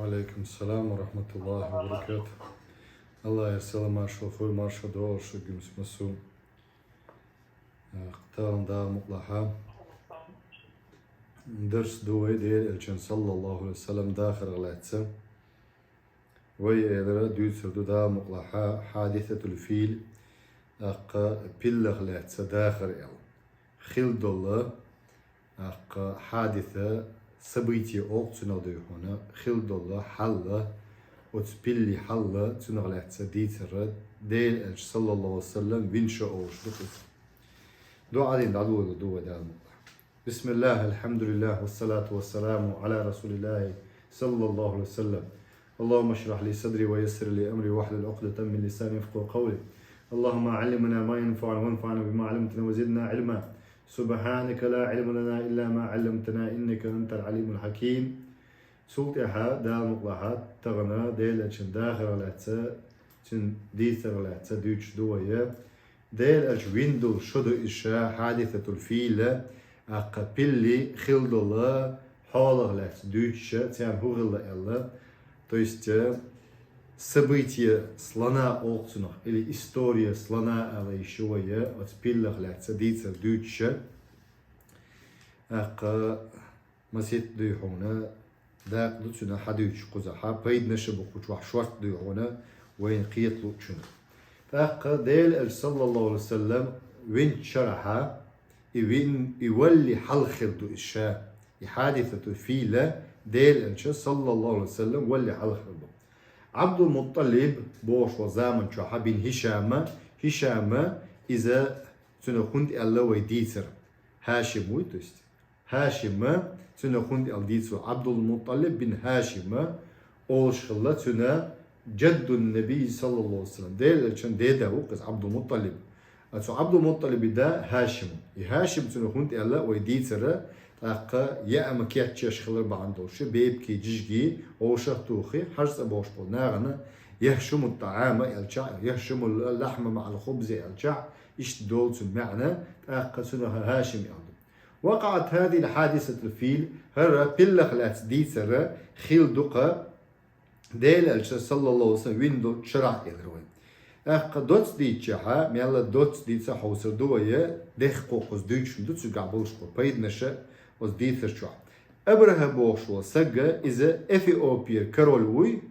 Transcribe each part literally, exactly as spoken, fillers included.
وعليكم السلام ورحمة الله وبركاته. АллахӀа салам-маршал хуй, маршал долаш шугимс масу. Э, тагӀан Дала мукълахьа. Дарс ду вай Даьла Элчан, саллаллахӀу Ӏалайхи ва саллам, дахарах лаьца. Вай элира дуьйцур ду Дала мукълахьа хьадисатул фил, тӀаккха пиллах лаьца дахар аьл. Хила дола, тӀаккха хьадиса, событие олу цунах дуй хьуна, хила дола хьал, оцу пилли хьал цунах лаьца дийцар Даьла Элча, саллаллахӀу Ӏалайхи ва саллам, вина шо олуш ду иза. ДуӀа дина дӀадолалур ду вай Дала мукълахь. بسم الله، الحمد لله، والصلاة والسلام على رسول الله، صلى الله عليه وسلم. اللهم اشرح لي صدري ويسر لي أمري واحلل عقدة من لساني يفقهوا قولي. اللهم علمنا ما ينفعنا وانفعنا بما علمتنا وزدنا علما. سبحانك لا علم لنا إلا ما علمتنا إنك أنت العليم الحكيم. Цул тӀаьхьа Дала мукълахьа тахана Даьла Элчан дахарах лаьца, цуьнан дийцарах лаьца дуьйцуш ду вай. Даьла Элча вина долу шо ду иза ша, хьадисатул фила, тӀаккха пилли хила долу хьолах лаьца дуьйцуш, царна хӀун хилла аьлла. То есть, э, событие слона олу цунах, или история слона ала йиш ю вай, оцу пиллах лаьца дийцар дуьйцуш. ТӀаккха масийтта дуй хьуна, дакъа ду цуьнан хьадуьйцуш кхузахьа, пайданаш а бу кху чохь, шортта дуй хьуна, вайна кхеталучунна. ТӀаккха Даьла Элча, саллаллахӀу Ӏалайхи ва саллам, винчу шарахьа, и вин, и валли хьалха хир ду иза ша, и хьадисатул фила Даьла Элча, саллаллахӀу Ӏалайхи ва саллам, валли хьалха хир ду. Ӏабдул-МутӀалиб бохуш волу заман чохьа бин ХӀишама, ХӀишама иза цуьнан хӀунда аьлла вай дийцар. ХӀашим вуй, то есть. ХӀашима, цуьнан хӀунда аьлла дийцо, Ӏабдул-МутӀалиб бин ХӀашима олуш хилла цуьнан джаддун-набий, саллаллахӀу Ӏалайхи ва саллам. Даьла Элчан деда ву кхуза Ӏабдул-МутӀалиб. А цу Ӏабдул-МутӀалибан да ХӀашим. И ХӀашим цуьнан хӀунда аьлла вай дийцара, тӀаккха яа ма кечъеш хилар бахьана долуш, бепиг, жижиг вовшах а тухий, хьажцӀа бохуш болу нахана яхшумут-тӀаӀама аьлча, яхшумул-лахьма маӀал-хубзи аьлча, иштта долу цуьнан маьӀна, тӀаккха цунах ХӀашим аьлла ду. وقعت هذه الحادثة الفيل, хӀара пиллах лаьцна дийцар хилла ду кху Даьла Элча, саллаллахӀу Ӏалайхи ва саллам, вина долчу шарахь, элира вай. ТӀаккха доцца дийцчахьа, мелла доцца дийца хьовсур ду вай, дехха кхуза дуьйцуш ду цигахь болуш кху пайданаш оцу дийцар чохь. АбрахӀа бохуш волу саг, иза Эфиопера король вуй,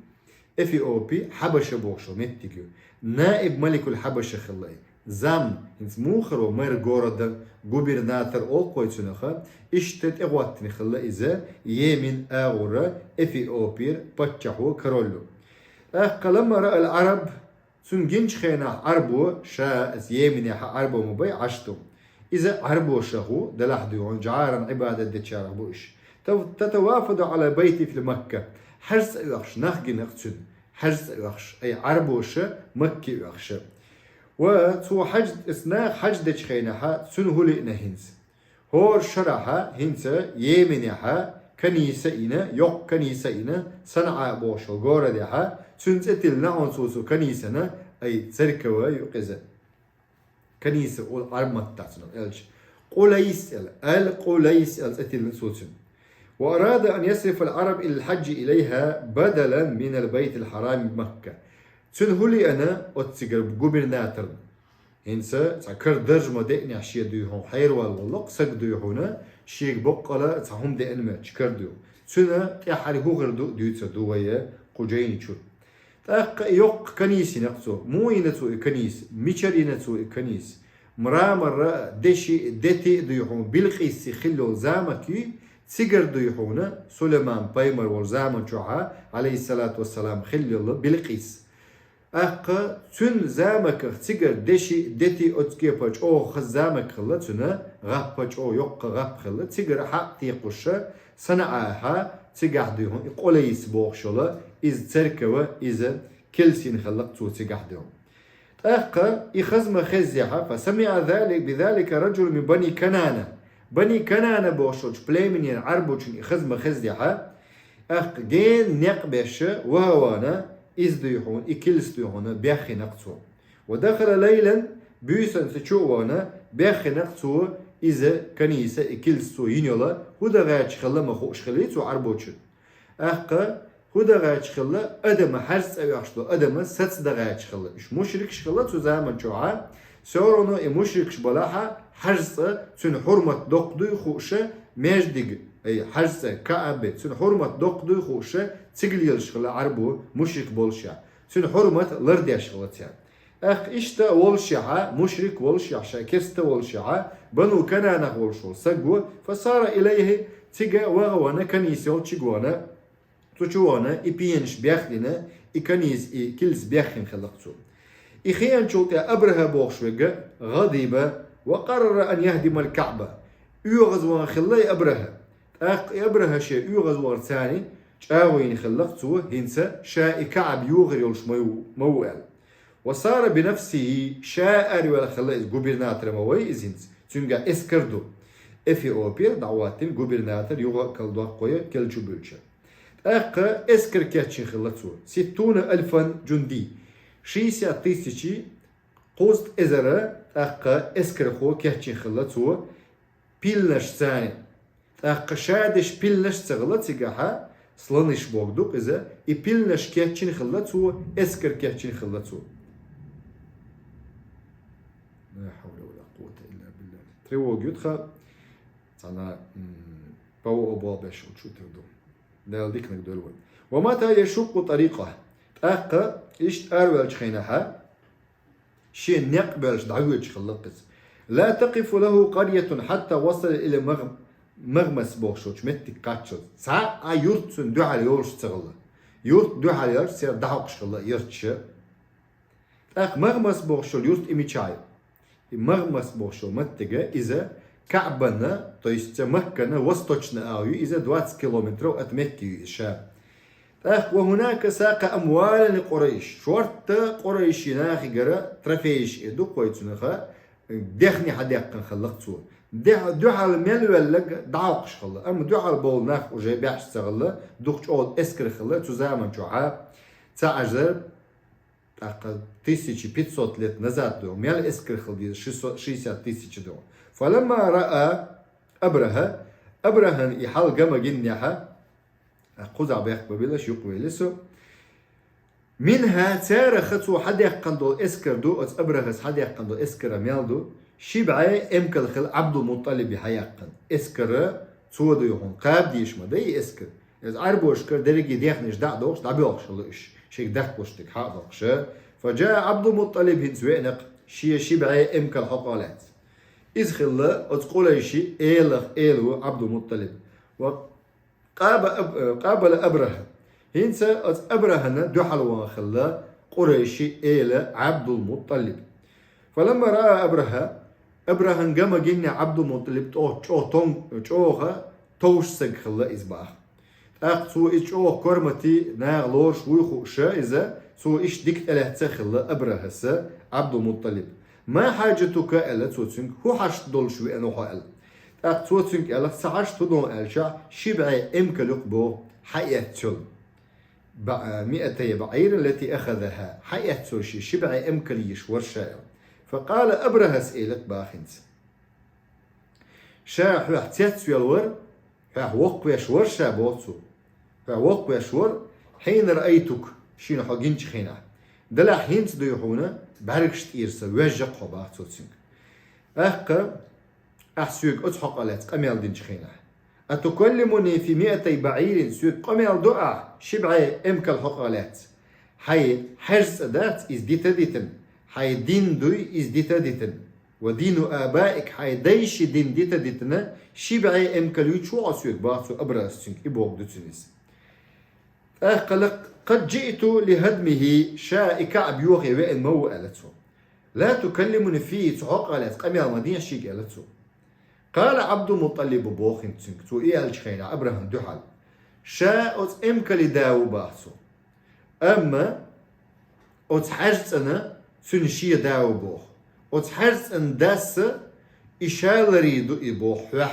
Эфиопи, Хьабаша бохуш меттиг ю. Наиб маликул Хьабаша хилла и. Зам, хӀинца муха хир ву мэр города, губернатор олу кхузахь цунах, иштта тӀегӀоттина хилла иза Йемен агӀора Эфиопера паччахьо, королю. ТӀаккха ламма раал Ӏараб, цунна гинчу хенахь Ӏарбо, ша аса Йеменехь Ӏарбо ма бай, Ӏаш ду. Иза Ӏарбошах ву, делахь дуьйхьун, жӀаран Ӏибадат дечарах бу уьш. Тав-, татавафаду Ӏала байти фи Макка. ХьажцӀа оьхуш нах гина-кх цуьнан. ХьажцӀа оьхуш, ай Ӏарбоша, Макке оьхуша. Ва цо хьаж, эс наха хьаж дечу хенахьа, цуьнан хӀу лиъна хӀинца. ХӀора шарахьа, хӀинца Йеменехьа Каниса йина, йоккха Каниса йина, СанӀа бохуш йолу городехьа, цуьнан цӀе тиллина хьуна цо цу Канисана, ай церкава юкъиза. Каниса олу Ӏарбматтахь цунах аьлча. Къулайс аьлла, ал-Къулайс аьлла цӀе тиллина цо цуьнан. Ва арада ан ясрифа ал-Ӏараб ил хьаджи илайха бадалан мин ал-Байтил Хьарами Макка. Цуьнан хӀу лиъна оццигара губернаторна. ХӀинца цхьа кара даржа ма деънехь шен дуй хьуна хьеравала волу-кх саг дуй хьуна, шега боккъала цхьа хӀума деъна моьттуш кара дуй. Цуьнан тӀаьххьара хӀу хир ду дуьйцур ду вай кху жайни чуьра. ТӀаккха и йоккха Каниса йина-кх цо. Муха йина цо и Каниса? Мичара йина цо и Каниса? Мрамора, деши, дети а дуй хьуна, Билкъиси хилла йолу замок юй, цигара дуй хьуна, Сулайман пайхамар волу заман чохьа, Ӏалайхиссалату вассалам, хилла йолу Билкъис. ТӀаккха цуьнан замоках цигара деши, дети, оццу кепара чӀогӀа хаза замок хилла цуьнан, гӀап а чӀогӀа йоккха гӀап хилла, цигара хьакъ текхуша, СанӀахьа, цигахь дуй хьуна и Къулайс бохуш йолу, иза церкава, иза килс йина хилла-кх цо цигахь дуй хьуна. ТӀаккха и хаза ма хездехьа, фа самиӀа зали-, би залика раджулун мин бани Канана. Бани Канана бохуш йолчу племенера Ӏарбочун и хаза ма хездехьа, тӀаккха гена некъ беш ваха а вахана, иза дуй хьуна, и килс дуй хьуна, беххина-кх цо. Ва дахала лайлан, буьйсанца чу а вахана, беххина-кх цо, иза Каниса, и килс цо йина йолу, хӀу дан гӀерташ хилла ма хууш хилла цо Ӏарбочун. ТӀаккха ХӀу дагӀача хилла, адама хьарз цӀа оьхуш долу, адама саца дагӀача хилла. Уьш мушрикаш хилла цу заман чохьа, всё равно и мушрикаш балахьа, хьарз цӀа цуьнан хьурмат доккха дуй хууша, междиг, ай, хьарз цӀа, Каъбе, цуьнан хьурмат доккха дуй хууша, цига лелаш хилла Ӏарбо мушрик болушехь. Цуьнан хьурмат лардеш хилла цара. ТӀаккха иштта волушехьа, мушрик волушехь, ша керста волушехьа, Бану Кананах волуш волу саг ву, фасара илайхи, цига ваха вана, канийса йолчу чуьга вана, цу чу вана, и пенаш бехлина, и канийса, и килс беххина хилла цо. И хиъначул тӀе Абраха бохуш верг гӀадиба ва къаррара ан яхдимал Каъба. ОьгӀазвахна хилла и Абраха. ТӀаккха и Абраха шен оьгӀазвахарца чӀагӀо йина хилла цо, хӀинца ша и Каъба йохор йолуш ма ву, ма ву аьлла. Ва сара бинафсихи, ша араваьлла хилла иза, губернатор ма вай иза хӀинца, цуьнгахь эскар ду. Эфиопера дӀахӀоттийна губернатор юха а калдоккхуе, кел чу буьлча. ТӀаккха эскар кечйина хилла цо. Ситтуна альфан джунди. Шестьдесят тысячи, кхузткъа эзар, тӀаккха эскархо кечйина хилла цо. Пилнаш царна. ТӀаккха ша деш пилнаш ца хилла цигахьа, слоныш бохург ду-кх иза, и пилнаш кечйина хилла цо, эскар кечйина хилла цо. Ла хьавла ва ла къуввата илла биллахь. Тревога ю тхан, цхьана, м, П В О болх беш волчу тера ду. Дала диканиг дойла вайн. Ва мата яшукъу тарикъа. ТӀаккха иштта араваьллачу хенахьа, шен некъ боьллуш дӀавоьдуш хилла-кх иза. Ла такъифу лаху къаръятун хьатта васала ила Маг-, Магмас бохуш йолчу меттиг кхаччалц. Цхьа а юрт цунна дуьхьал йолуш ца хилла. Юрт дуьхьал йолуш церан дӀахьокхуш хилла ярташа. ТӀаккха Магмас бохуш йолу юрт и мичахь ю? И Магмас бохуш йолу меттига иза Каъбана, то есть Маккана восточный агӀо ю, иза двадцать километров от Мекки ю иза ша. ТӀаккха ва хӀунака сакъа амвалан ли Къурайш. Шортта Къурайши нахигара трофейш, и ду-кх вай цуьнаха, дехне хьадаьккхина хилла-кх цо. Дехьа, дуьхьал мел велларг дӀахьокхуш хилла. Амма дуьхьал бовла нах уже баьхьаш ца хилла, дукха чӀогӀа эскар хилла цу заман чохьа. Ца Ӏажар, тӀаккха тысяча пятьсот лет назад ду, мел эскар хилла деза, шестьсот, шестьдесят тысяча ду. Фаламма раа Абраха, Абрахана и хьал ган ма гиннехьа, кхузахь бехк ма биллаш, юкъавелла со. Минха, цараха цо хьадаьккхина долу эскар ду, оцу Абрахас хьадаьккхина долу эскара мел ду, ши бӀе эмкал хилла Ӏабдулмутталиби хьаяьккхина. Эскара цо ду ю хьуна, кхаба дезаш ма дай и эскар. Иза Ӏарбошкара дерриге дехнеш дӀа а дохуш, дӀабоьлхуш хилла уьш, шайга даккхалуш дерг хьа а доккхуш. Фаджаа Ӏабдулмутталиб, хӀинца веана-кх шен ши бӀе эмкал хьокъехь лаьцна. Иза хилла оцу къурайши элах эла ву Ӏабдулмутталиб. Ва къаба-, аб-, э, къабала Абраха. ХӀинца оцу Абрахана дуьхьал ван хилла къурайши эла Ӏабдулмутталиб. Фаламма раа Абраха, Абрахана ган ма гиннехь Ӏабдулмутталиб тӀо-, чӀогӀа тон-, чӀогӀа товш саг хилла иза баха. ТӀаккха цо иза чӀогӀа кормати наха лоруш вуй хууша иза, цо иштта дика тӀелаьцна хилла Абрахаса Ӏабдулмутталиб. Ма хьаджатука, аьлла цо цуьнга, хӀун хьашт долуш веана хьо аьлла. ТӀаккха цо цуьнга аьлла, сан хьашт хӀун ду аьлча, ши бӀе эмкал ю-кх боху хьаэцна йолу. Ба-, миатай баӀирин лати ахазаха, хьаэцна йолу шен ши бӀе эмкал йиш вара ша аьлла. Факъала Абрахас элира баха хӀинца. Ша хьоьх цецвелла вара, хьоьх воккхавеш вара ша боху цо. Хьоьх воккхавеш вара, хьийна раайтук, шена хьо гинчу хенахь. Делахь хӀинца дуй хьуна, бӀаьргаш тӀера сан, вежжа-кх хьо баха цо цуьнга. ТӀаккха ахь соьга оцу хьокъехь лаьцна къамел динчу хенахь. Атукаллимуни фи миатай баӀирин, соьга къамел до ахь, ши бӀе эмкал хьокъехь лаьцна. Хьайн хьаьрз цӀа дац, иза дита а дитина. Хьайн дин дуй, иза дита а дитина. Ва дину абаик, хьайн дайши дин дита а дитина, ши бӀе эмкал юй хьо соьга баха цо Абрахас цуьнга, и бохург ду цуьнан иза. ТӀаккха лакъад джиъту ли хадмихи, ша и Каъба йохо веана ма ву аьлла цо. Ла тукаллимуни фи, цу хьокъехь лаьцна къамел ма дехьа шега аьлла цо. Къала Ӏабдулмутталибу боху хӀинца цуьнга, цо и аьллачу хенахь Абрахана дуьхьал. Ша оцу эмкалан да ву баха цо. Амма оцу хьаьрз цӀан цуьнан шен да ву боху. Оцу хьаьрз цӀан дас и ша ларийр ду и боху хьоьх.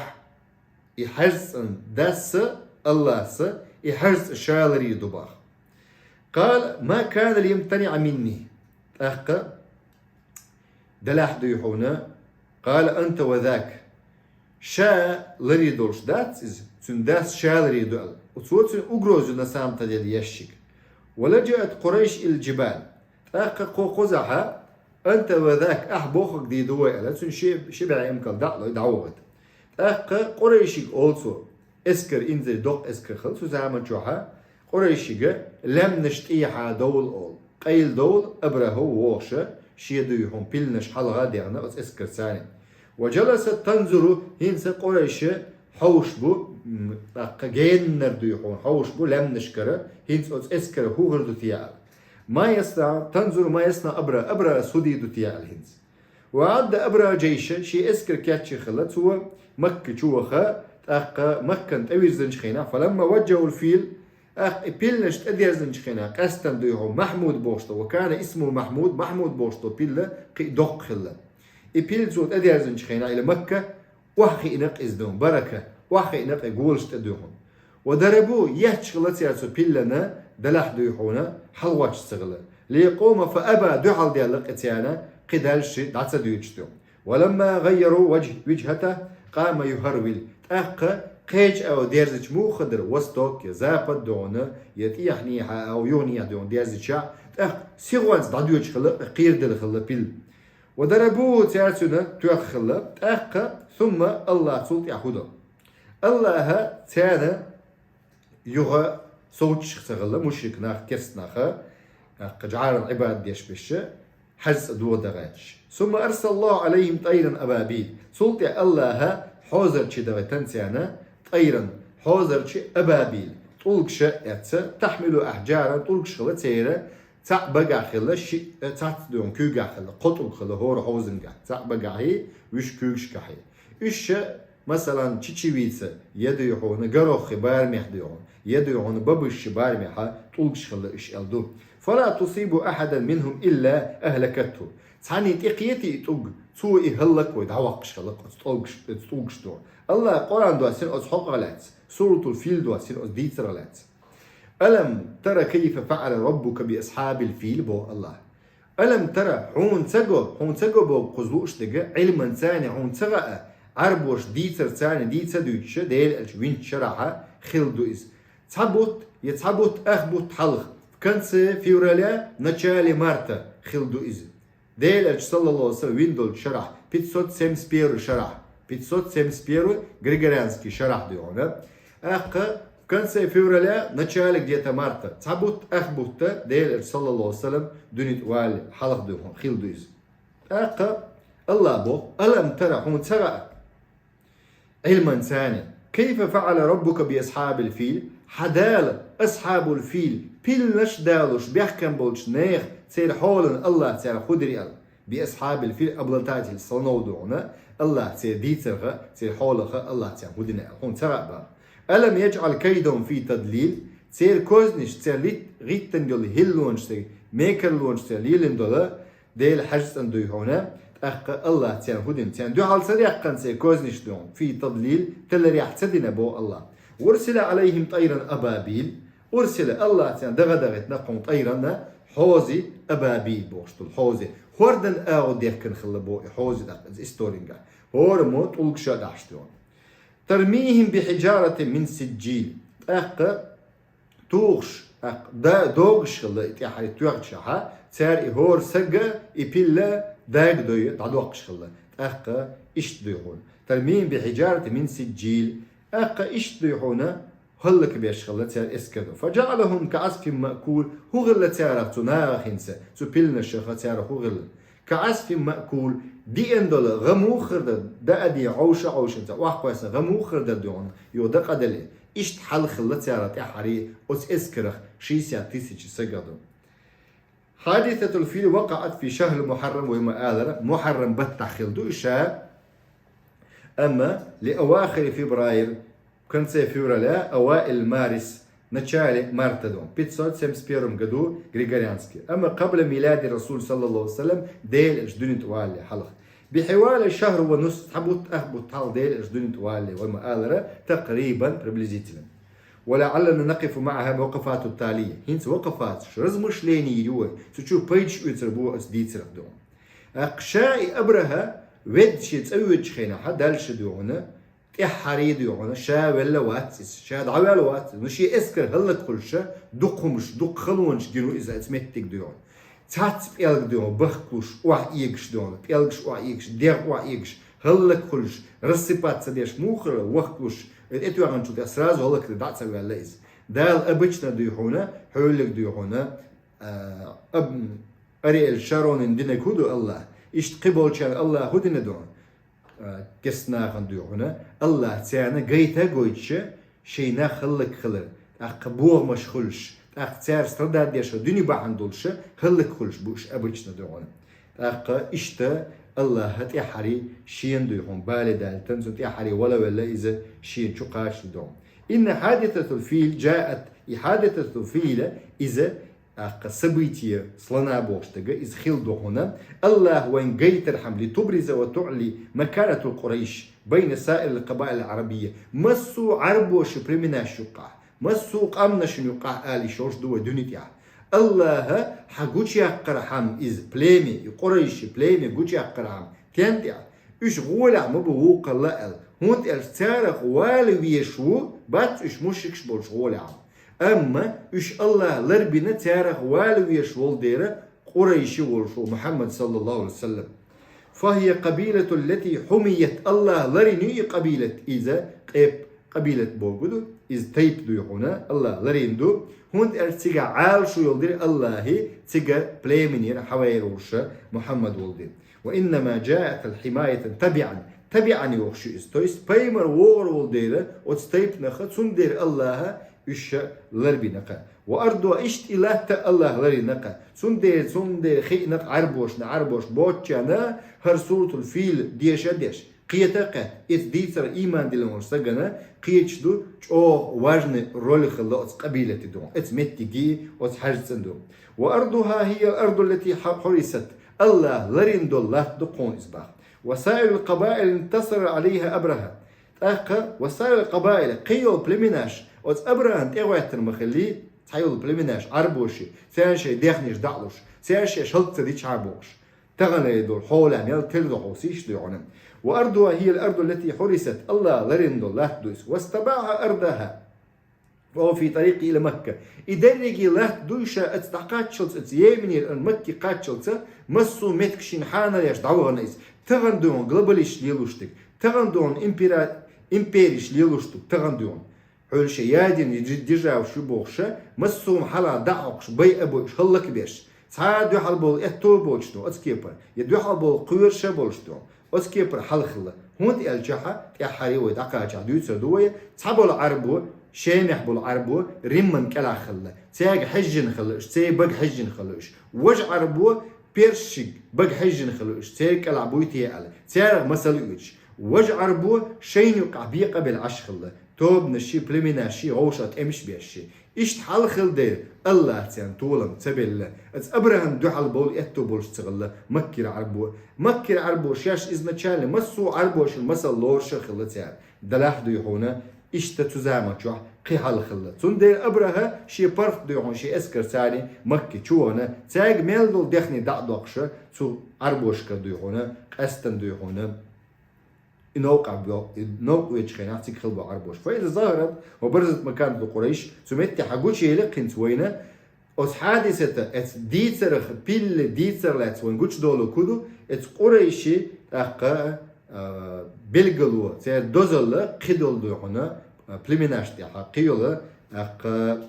И хьаьрз цӀан дас, Аллас, и хьаьрз цӀа ша ларийр ду баха. Къала, ма кана лиямтаниъа минни. ТӀаккха делахь дуй хьуна, къала анта ва зак. Ша ларий долуш дац иза, цуьнан дас ша ларий ду аьлла. Цо цуьнан угроза ю на самом деле еш шига. ولجأت قريش إلى الجبال. ТӀаккха кхо кхузахьа, أنت وذاك, ахь бохург дийр ду вай аьлла, цуьнан ши, ши бӀе эмкал дӀа а лой, дӀавахийта. ТӀаккха къурайшига олу цо, эскар инзаре доккха эскар хилла цу заман чохьа, къурайшига лаьмнаш тӀехьа довла олу. Къайладовла Абрахьа вогӀуша, шен дуй хьуна пилланаш хьалха а дехна оцу эскарца. وجلست تنظر, хӀинца къурайша хьовш бу, м, тӀаккха геннара дуй хьуна хьовш бу лаьмнашкара, хӀинца оцу эскара хӀун хир ду те аьлла. ما يصنع, تنظر ما يصنع أبرهة, Абрахьас хӀун дийр ду те аьлла хӀинца. وأعد أبرهة جيشا, шен эскар кечйина хилла цо Макка чу ваха, тӀаккха Маккана тӀевирзинчу хенахь, فلما وجهوا الفيل, тӀаккха и пилланаш тӀедерзинчу хенахь, къаьсттина дуй хьуна Махьмуд бохуш долу, وكان اسمه محمود, Махьмуд бохуш долу пилла кхин а доккха хилла. И пилла цо тӀедерзинчу хенахь, или Макка охьахиъна-кх иза дуй хьуна, барака, охьахиъна-кх и голаш тӀе дуй хьуна. وضربوه, етташ хилла цара цу пиллана, делахь дуй хьуна, хьалагӀотташ ца хилла. ليقوم فأبى, дуьхьал даьлла-кх и царна, кхин дальше дӀа ца дуьйцуш дуй хьуна. ولما غيروا وجه-, وجهته قام يهرول. ТӀаккха кхечу агӀор дерзича муха хир дара, восток я запад дуй хьуна, я тӀехьанехьа агӀор, юханехьа дуй хьуна дерзича, тӀаккха сихонца дӀадоьдуш хилла, кхераделла хилла пилла. وضربوه, цара цуьнан тоьхна хилла, тӀаккха, ثم, АллахӀа цул тӀаьхьа хӀун до? АллахӀа царна юха совцуш ца хилла мушрик нах, керста нах, тӀаккха жӀаран Ӏибадат деш берш, хьаьжцӀа дохо дан гӀерташ. ثم أرسل الله عليهم طيرا أبابيل. Цул тӀаьхьа АллахӀа хьозарчий дахийтина царна, طيرا, хьозарчий, أبابيل, тӀулгаш эцна, تحمل أحجارا, тӀулгаш хилла церан, цхьаъ багахь хилла, шиъ, э, цхьацца дуй хьуна куьйгахь хилла, кхо тӀулг хилла хӀора хьозангахь, цхьаъ багахьий, вуьш куьйгашкахьий. Уьш ша, масалан, чечевица, я дуй хьуна горохи барамехь дуй хьуна, я дуй хьуна бабушши барамехьа тӀулгаш хилла уьш аьлла ду. فلا تصيب أحدا منهم إلا أهلكته. Цхьанний тӀекхетий и тӀулг, цо и хӀаллаквой, дӀаваккхаш хилла оцу тӀулгаш, оцу тӀулгаш дуй хьуна. АллахӀа Къуръан доссийна оцу хьокъах лаьцна, Суратул-Фил доссийна оцу дийцарах лаьцна. ألم تر كيف فعل ربك بأصحاب الفيل, боху АллахӀа. ألم تر, хьуна ца го, хьуна ца го боху кхуза лууш дерг, Ӏилманца хьуна ца хаьа, Ӏарбоша дийцарца дийца дуьйцуша, Делан Элча винчу шарахьа хилла ду иза. Цхьа бутт, я цхьа бутт, ах бутт хьалха, в конце февраля, начале марта хилла ду иза. Делан Элча, саллаллаху алейхи ва саллям, вина долчу шарахь, пятьсот семьдесят первый шарахь, пятьсот семьдесят первый григорианский шарахь дуй хьуна. ТӀаккха в конце февраля, начале где-то марта, цхьа бутт, ах бутт, Делан Элча, саллаллаху алейхи ва саллям, дуьнен тӀе валале хьалха дуй хьуна, хилла ду иза. ТӀаккха АллахӀа боху: ألم تر, хьуна ца хаьа? Ӏилманца, كيف فعل ربك بأصحاب الفيل, хьан Дала, أصحاب الفيل, пилланаш а далош бехкам болчу нехан, церан хьолана АллахӀа царна хӀун дира аьлла. بأصحاب الفيل, обладатель слонов дуй хьуна, АллахӀа церан дийцарх, церан хьолах АллахӀа царна хӀун дина аьлла. Хьуна ца хаьа боху. ألم يجعل كيدهم في تضليل, церан кознаш, церан лит-, гӀиттина йолу хӀиллонаш, церан мекарлонаш, церан лелийна долу, Делан хьаьжцӀанна дуй хьуна, тӀаккха АллахӀа царна хӀун дина, царна дуьхьал ца даьккхина церан кознаш дуй хьуна, في تضليل, тиларехь ца дина боху АллахӀа. وأرسل عليهم طيرا أبابيل, أرسل, АллахӀа царна даха дахийтина кхунна طيرا, хьозий, أبابيل бохуш долу хьозий. ХӀордан агӀо дехкина хилла боху и хьозий тӀаккха иза историнга. ХӀораммо тӀулгаш а дахьаш дуй хьуна. ترميهم بحجارة من سجيل. ТӀаккха тухуш, тӀаккха да-, догуш хилла и тӀаьхьа и тоьхчахьа, цара и хӀора сага, и пилла дагадой дӀадоккхуш хилла. ТӀаккха иштта дуй хьуна. ترميهم بحجارة من سجيل. ТӀаккха иштта дуй хьуна, хӀаллакбеш хилла церан эскар. فجعلهم كعصف مأكول. ХӀун хилла царах цу нахах хӀинца, цу пилланашах царах хӀун хилла? كعصف مأكول. Диъна долу гӀа муха хир дара, даа а дина, Ӏовша а Ӏовшина, ца охьакхоьссина гӀа муха хир дара дуй хьуна, юха дакъа а дале. Иштта хьал хилла царах тӀаьххьара оцу эскарах шестьдесят тысяч сагах ду. حادثة الفيل وقعت في شهر المحرم, вай ма-аллара, Мухьаррам баттахь хилла ду и ша. Амма لأواخر فبراير, в конце февраля, أوائل مارس, начале марта ду, пятьсот семьдесят первом году григорианский. Амма قبل ميلاد الرسول صلى الله عليه وسلم, Делан Элча дуьнен тӀе валале хьалха. بحوالي شهر ونصف, цхьа бутт, ах бутт хьалха Делан Элча дуьнен тӀе валале, вай ма-аллара, تقريبا, приблизительно. ولعلنا نقف معها وقفات تالية. ХӀинца вакъафаташ, размышления ю вай, цу чу пайдаш оьцур бу оцу дийцарах дуй хьуна. ТӀаккха ша и Абрахьа ведда шен цӀа воьдучу хенахьа, дальше дуй хьуна, тӀеххьарий дуй хьуна, ша велла вац иза, ша дӀаваьлла вац иза. Ну, шен эскар хӀаллакьхуьлуш, дукха хӀумаш, дукха халонаш гина иза, оцу меттиг дуй хьуна. Цхьацца пӀелг дуй хьуна, бахкалуш, охьаэгаш дуй хьуна, пӀелгаш охьаэгаш, дегӀ охьаэгаш, хӀаллакьхуьлуш, рассыпаться деш муха хир, вахкалуш, тӀетоьхначул тӀехьа сразу хӀаллакьде дӀа ца ваьлла иза. Дала обычно дуй хьуна, хьолаг дуй хьуна, а, аб-, Ариэль Шаронан динаг хӀун ду АллахӀа? Иштта кхиболчарна АллахӀа хӀун дина ду? А, кест нахана дуй хьуна, АллахӀа царна гайта а гойтуш, шайн нах хӀаллакьхилар, тӀаккха бохамаш хуьлуш, тӀаккха цара страдать деш дуьне бахьана долуш хӀаллакьхуьлуш бу уьш обычно дуй хьуна. ТӀаккха иштта АллахӀа тӀаьххьарий шена дуй хьуна бале даьлла, цунна тӀаьххьарий вала велла иза шена чу кхачалуш дуй хьуна. Инна хьадисатул фил джаат, и хьадисатул фила иза, тӀаккха событие слона бохуш дерг, иза хилла ду хьуна, АллахӀа вайна гайтархьама, ли тубриза ва туъли маканату Къурайш байна саирил къабаилил Ӏарабийя, массо а Ӏарбошийн племенаш юккъехь, массо а къаьмнашна юккъехь ала йиш йолуш ду вай дуьне тӀехь. АллахӀа хьан гучуяккхархьама иза племя, и Къурайши племя гучуяккхархьама, тен тӀехь, уьш гӀолехь ма бу вукхалла аьлла, хӀунда аьлча царах вала везаш ву, бац уьш мушрикаш болуш гӀолехь. Амма уьш АллахӀа ларбина царах вала везаш волу дера, Къурайши волуш ву Мухьаммад саллаллаху Ӏалайхи ва саллам. Фахьия къабилатул лати хьумият, АллахӀа ларйина ю и къабилат, иза къеп-, къабилат бохург ду, иза тайпа дуй хьуна, АллахӀа ларйина ду, хӀунда аьлча цигахь Ӏалашо йолу дира АллахӀа, цига племенера хьавайра волуш Мухьаммад волу дира. Ва иннама джаат хьимаятан табиан, табиан йохуш ю иза, то есть пайхамар вогӀур волу дера оцу тайпанах, цундела АллахӀа уьш ларбина кха. Ва ардуха, иштта и латта АллахӀа ларйина кха. Цундела, цундела хиъна кха Ӏарбошна, Ӏарбош боцучарна хӀара суратул фил деша а деш, кхета а кхетта, иза дийцар ийман диллина волчу стагана кхеташ ду, чӀогӀа важный роль хилла оцу къабилати ду, оцу меттиги, оцу хьаьжцӀан ду. Ва ардуха хьиял ардул лати хьу-, хьурисат, АллахӀа ларйина долу латта ду кхунна иза боху. Ва саирул къабаил интасара Ӏалайха Абраха. ТӀаккха ва саирул къабаил, кхин йолу племенаш оцу Абрахана тӀегӀоьттина ма хиллий, цхьайолу племенаш, Ӏарбоши, царна шайн дехнеш дӀа а луш, царна шаьш хӀаллак ца дича а бохуш. Тахана долу хьолехь мел тера ду хьо, сийш дуй хьуна. Ва ардуха хьиял ардул лати хьурисат, АллахӀа ларйина долу латта ду иза. Вастабаха ардаха. Ва фи тарикъи ила Макка. И дерриге латта дуй ша оцу дӀакхаччалц, оцу Йеменера Макке кхаччалца, массо а меттигаш шена хьанал еш дӀавахана иза. Тахана дуй хьуна глобалисташ лелош дерг. Тахана дуй хьуна импера-, империш лелош дерг. Тахана дуй хьуна. Хьуьлла шайн ядерный державаш ю бохуш, массо а хьалха дӀа а хьокхуш, бай а бойуш, хӀаллак а беш. Цхьа а дуьхьал болу аьтто а боцуш ду оцу кепара, я дуьхьал болу кхоьруш а болуш ду оцу кепара хьал хилла. ХӀунда аьлча тӀаьххьарий вай дӀакхачахь дуьйцур ду вай, цхьаболу Ӏарбо, Шемехь болу Ӏарбо Римман кӀелахь хилла, цаьрга хьаьжжина хилла уьш, церан бага хьаьжжина хилла уьш. Важа Ӏарбо Персиг бага хьаьжжина хилла уьш, церан кӀелахь буй те аьлла, царах масал оьцуш. Важа Ӏарбо шайна юккъехь бекъа а белла Ӏаш хилла, тобанаш ши, племенаш ши, гӀовша тӀемаш беш ши. Иштта хьал хилла дела, АллахӀа царна толам ца белла. Оцу Абрахана дуьхьал болу аьтто болуш ца хилла Маккера Ӏарбо. Маккера Ӏарбо шаьш изначально массо а Ӏарбошна масал лоруш а хилла цара. Делахь дуй хьуна, иштта цу заманчохь кхин хьал хилла. Цундела Абраха шен паргӀат дуй хьуна, шен эскарца Макке чу вахана, цаьрга мел долу дехне дӀа а доккхуш, цу Ӏарбошкара дуй хьуна, къаьстина дуй хьуна, и новкъа бо-, и новкъа вечу хенахь цига хилла бу Ӏарбош. Фа иза захарат ва баразат маканату Къурайш, цу метте хьан гучуели кхинца вайна, оцу хьадисата, оцу дийцарах, пилли дийцар лаьцна вайн гучудолу куду, оцу Къурайши тӀаккха, а, билгало, церан дозалла кхидолу дуй хьуна, а, племенаш тӀехь, кхийолу, тӀаккха,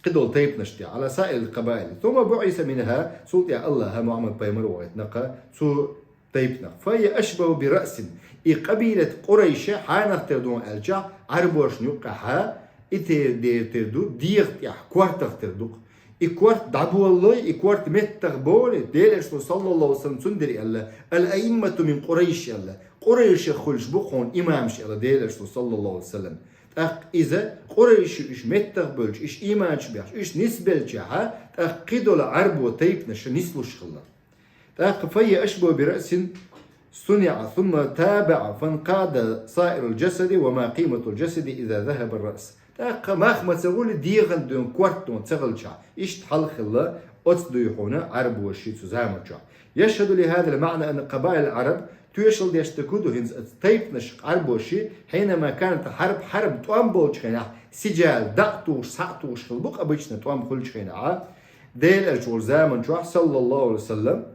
кхидолу тайпанаш тӀехь, Ӏала саирил къабаили. Сумма буъиса минха, цул тӀехь АллахӀа Мухьаммад пайхамар вахийтина кха цу тайпанах. Фа хьия ашбаху би раъсин. И къабилат Къурайша хьанах тера ду аьлча, Ӏарбошна юккъехьа, и тера дера тера ду, дегӀа тӀехь кортах тера ду-кх. И корта дӀаболалой, и корта меттах болий, Делан Элчано, саллаллаху Ӏалайхи ва саллам, цундела аьлла, «Ал-аиммату мин Къурайш», аьлла. Къурайшах хуьлуш бу хьуна имамаш аьлла Делан Элчано, саллаллаху Ӏалайхи ва саллам. ТӀаккха иза Къурайши уьш меттах бевлча, уьш ийманчу бехча, уьш нисбелчахьа, тӀаккха кхидолу Ӏарбо тайпанаш нислуш хилла. ТӀаккха фа хьия ашбаху би раъсин суниъа, сумма табаъа, фанкъада саирул джасади ва ма къиматул джасади иза захаба ар-раъс. ТӀаккха мах ма ца гӀули дегӀан дуьйна корта дуьйна ца хилчахь, иштта хьал хилла оцу дуй хьуна Ӏарбоши цу заманчохь. Яшхаду ли хьазал маъна анна къабаил Ӏараб Тоьшалла деш дерг хӀун ду, хӀинца оцу тайпанаш, Ӏарбоши, хьайнама канат хьарб, хьарб тӀом болчу хенахь, сиджал, дӀа а тухуш, схьа а тухуш хилла бу-кх обычно тӀом хуьлучу хенахь. Делан Элча волу заман чохь, саллаллаху Ӏалайхи ва саллам,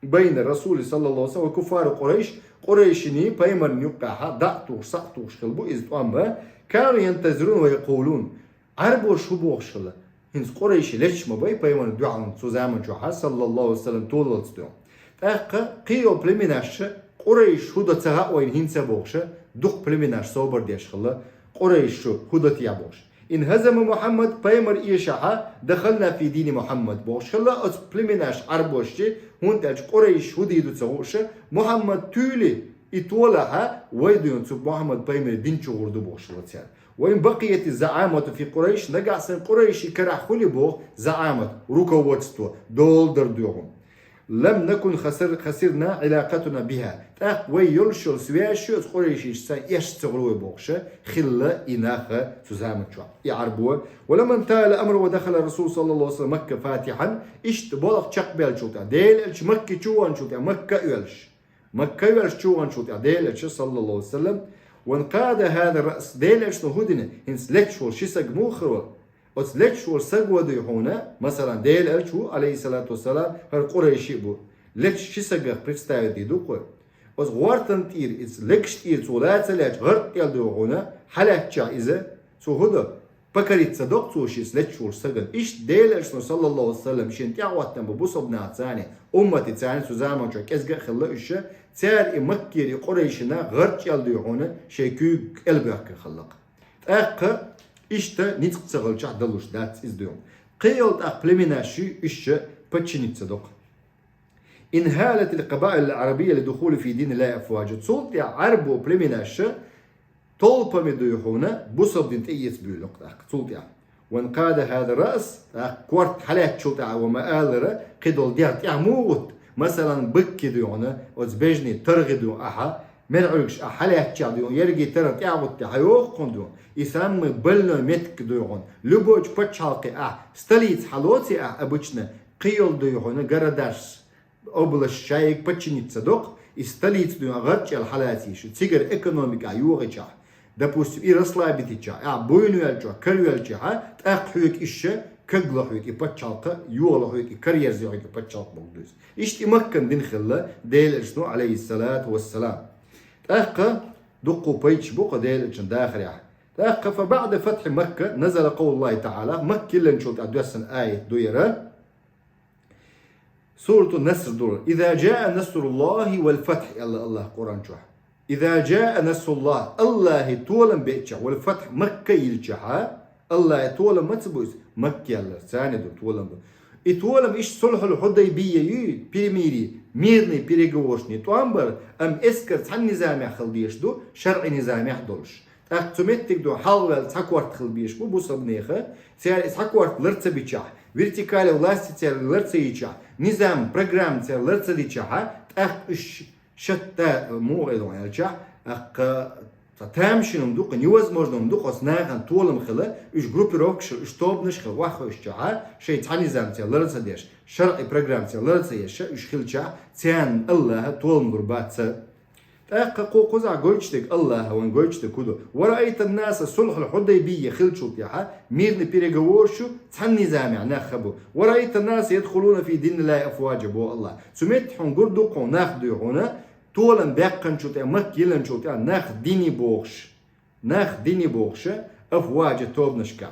байна расули, саллаллаху Ӏалайхи ва саллам, ва куффару Къурайш, Къурайшиний пайхамарна юккъехь дӀа а тухуш, схьа а тухуш хилла бу иза тӀом, кану янтазирун ва якъулун. Ӏарбоша хӀун бохуш хилла? ХӀинца Къурайши леташ ма бай пайхамарна дуьхьал цу заман чохь, саллаллаху Ӏалайхи ва саллам, толаллица дуьхьал. ТӀаккха кхин йолу племенаш, Къурайш хӀун до ца хаьа вайна хӀинца бохуш, дукха племенаш собар деш хилла, Къурайш шу хӀун до те бохуш. Ин хӀазама Мухьаммад, пайхамар эшахь, дахална фи дини Мухьаммад бохуш хилла оцу племенаш, Ӏарбоши, хӀунда аьлча Къурайш хӀун дийр ду ца хууш, Мухьаммад туьйли, и толахь, вай дуьйна цу Мухьаммад пайхамаран дин чу гӀур ду бохуш хилла цара. Ва ин бакъиятиз заӀамату фи Къурайш, нагахь санна Къурайши карахь хуьлий боху заӀамат, руководство, дола дар дуьйхьун. Лам накун хасир-, хасирна Ӏилакъатуна биха. ТӀаккха вай йолуш йолу связь шу оцу Къурайшишца эшна ца гӀур вай бохуш хилла и нах цу заман чохь, и Ӏарбо. Ва ламма интахал амру ва дахала расул саллаллаху Ӏалайхи ва саллам Макка фатихьан, иштта балха чекхбеллачул тӀаьхьа, Делан Элча Макки чу вахначул тӀаьхьа, Макка а оьлуш. Макка а оьлуш чу вахначул тӀаьхьа Делан Элча, саллаллаху Ӏалайхи ва саллам, ван къада хаза раъс, Делан Элчано хӀун дина, хӀинца леташ волу ши саг муха хир вара? Оцу леташ волу саг ван дуй хьуна, масалан, Делан Элча ву, Ӏалайхиссалату вассалам, хӀара Къурайши а бу. Леташ ши сагах представить дийр ду-кх вай. Оцу гӀортан тӀера, иза легаш тӀера цо ла ца лаьцча, гӀарт тӀе дуй хьуна, хьалаьцча иза, цо хӀун до? Покориться до-кх цо шица леташ волчу сагана. Иштта Делан Элчано, саллаллаху Ӏалайхи ва саллам, шена тӀаьхьахӀоттам бу бусалба нах царна, уммати царна цу заман чохь кӀезга а хилла уьш, цара и Маккера, и Къурайшина гӀарт чӀел дуй хьуна шайн куьйга кӀелбоьхкина хилла-кх. ТӀаккха иштта ницкъ ца хилчахь далуш дац иза дуй хьуна. Кхин йолу тӀаккха племенаш ю, уьш подчиниться до-кх. Инхалатил къабаилул Ӏарабийя ли духули фи диниллахи афважа. Цул тӀаьхьа Ӏарбо племенаш толпами дуй хьуна бусалба дин тӀеэца буьйлу-кх тӀаккха цул тӀаьхьа. Ван къада хаза раъс, тӀаккха корта хьалаьцначул тӀаьхьа ва ма-аллара, кхидолу дегӀ тӀаьхьа муха гӀутта? Масалан, бакки дуй хьуна, оцу бежний таргӀи дуй ахьа, мел Ӏуьлгаш ахьа хьалаьцча дуй хьуна, ерриге таргӀа тӀаьхьа гӀутта хьайогӀу хьуна дуй хьуна. И самый больной меттиг дуй хьуна. Любойчу пачхьалкхе ахьа, столица хьалоций ахьа обычно, кхин йолу дуй хьуна городаш, область шайга подчиниться до-кх, и столица дуй хьуна гӀарчӀел хьалацийша, цигара экономика йогӀичахь, допустим, и расслабитичахь, ахьа буйна велчохь, каравелчахь, тӀаккха хьоьга иша кагла хьоьга и пачхьалкх, йогӀала хьоьга и караерзо хьоьга и пачхьалкх бохург ду иза. Иштта и Маккан дин хилла Делан Элчано, Ӏалайхиссалату вассалам. ТӀаккха дуккха пайдаш бу-кх Делан Элчан дахарехь. ТӀаккха фа баъда фатхьи Макка назала къавлуллахи таӀала, Макка йиллинчул тӀаьхьа доьссина аят ду яра. Суратун Наср ду. Иза джаа насруллахи вал фатхь, аьлла АллахӀа Къуръан чохь. Иза джаа насруллахи, АллахӀан толам беъчахь, вал фатхь, Макка йилличахьа, АллахӀан толам маца бу иза? Макка яллар, царна ду толам бу. И толам иштта сулхьул Хьудайбия юй, перемирие, мирный переговорашний тӀом бар, амма эскар цхьана низамехь хила дезаш ду, шарӀи низамехь долуш. ТӀаккха цу меттиг ду хьалхаваьлла цхьа корта хила безаш бу бусалба нехан, цара и цхьа корта лар ца бичахь, вертикали власти цара лар ца йичахь, низам, программа цара лар ца дичахьа, тӀаккха уьш шатта муха хила ду аьлчахь, тӀаккха цхьа тамашийна хӀума ду-кх, невозможно хӀума ду-кх оцу нахана толам хила, уьш группировкаш хила, уьш тобанаш хила, охьахевшичахьа, шайн цхьа низам цара лар ца деш, шарӀи программа цара лар ца еш, уьш хилчахь, царна АллахӀа толам лур бац. ТӀаккха кху кхузахь гойтуш дерг АллахӀа вайна гойтуш дерг хӀун ду? Ва раайтан наса, сулхьул Хьудайбия хиллачул тӀаьхьа мирный переговораш ю, цхьана низамехь нах хаа бу. Ва раайтан наса ядхулуна фи диниллахи афваджа, боху АллахӀа. Цу метта хьуна гур ду-кх хьуна нах дуй хьуна, толам баьккхинчул тӀаьхьа, Макка йиллинчул тӀаьхьа нах дине бохуш. Нах дине бохуша, афваджа, тобанашкахь.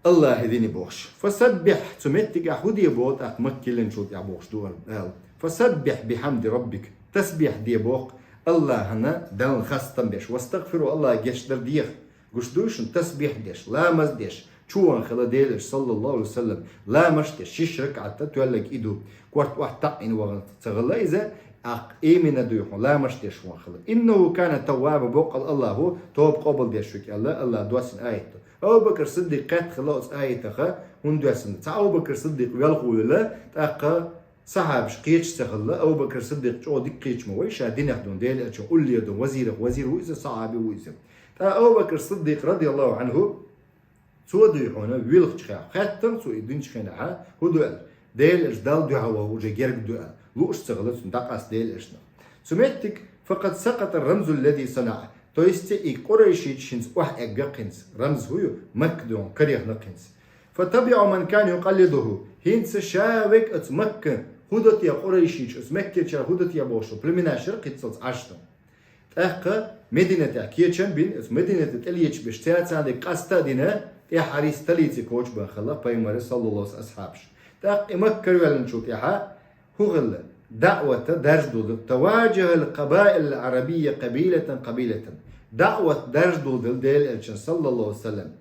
АллахӀан дине бохуш. Фасаббихь, цу меттигехь хӀун де боху тӀаккха Макка йиллинчул тӀаьхьа бохуш ду ала. Фасаббихь бихьамди раббик. Тасбихь де боху АллахӀана, Далла хастам беш. Вастагфиру, АллахӀан гечдар деха. Гуш дуй шуна, тасбихь деш, ламаз деш, чу ван хила Делан Элча, саллаллаху Ӏалайхи ва саллам, ламазаш деш, шиш ракаӀат тоьлларг и ду. Корта охьатаӀийна вахана ца хила иза, тӀаккха имина дуй хьуна, ламазаш деш ван хила. Иннаху кана тавваба, боккъал АллахӀа тоба къобалдеш ву аьлла, АллахӀа доссина аят ду. Абу Бакр Сиддикъ кхетта хила оцу аятах, хӀунда доьссина. Цхьа Абу Бакр Сиддикъ велха вуьлла, тӀаккха сахьабаш кхеташ ца хилла, Абу Бакр Сиддикъ чӀогӀа дика кхеташ ма вай, ша динах дуй, Делан Элчан уллера дуй, вазирах вазир ву иза, сахьаби ву иза. ТӀаккха Абу Бакр Сиддикъ, радияллаху Ӏанху, цо дуй хьуна вилхачу хенахь, хаьттира цо и динчу хенахьа, хӀун ду аьлла, Делан Элча Далла дуьхьа ваха уже герга ду аьлла. Лууш ца хилла цунна дӀакъаста Делан элчанах. Цу меттиг, فقد سقط الرمز الذي صنع. То есть и къурайший хӀинца охьаэгга хӀинца. Рамз хӀу ю, Макка дуьхьа карехнах хӀинца. فتبعه من كان يقلده. ХӀинца ша вег оцу Макка хӀу до те къурайший, оцу Маккерчара хӀу до те бохуш, племенаш яра кхиццалц Ӏаш ду. ТӀаккха Мединатехь кечам бина, оцу Мединате тӀелеташ беш, цаьрца дерг къаста а дина, тӀаьххьара столице коча бан хилла пайхамар, саллаллаху, асхьабаш. ТӀаккха и Макка каравеллачул тӀаьхьа хӀу хилла, даъвата даржадулдал, تواجه القبائل العربية قبيلة قبيلة. Даъват даржадулдал Делан элчан, саллаллаху алейхи ва саллям.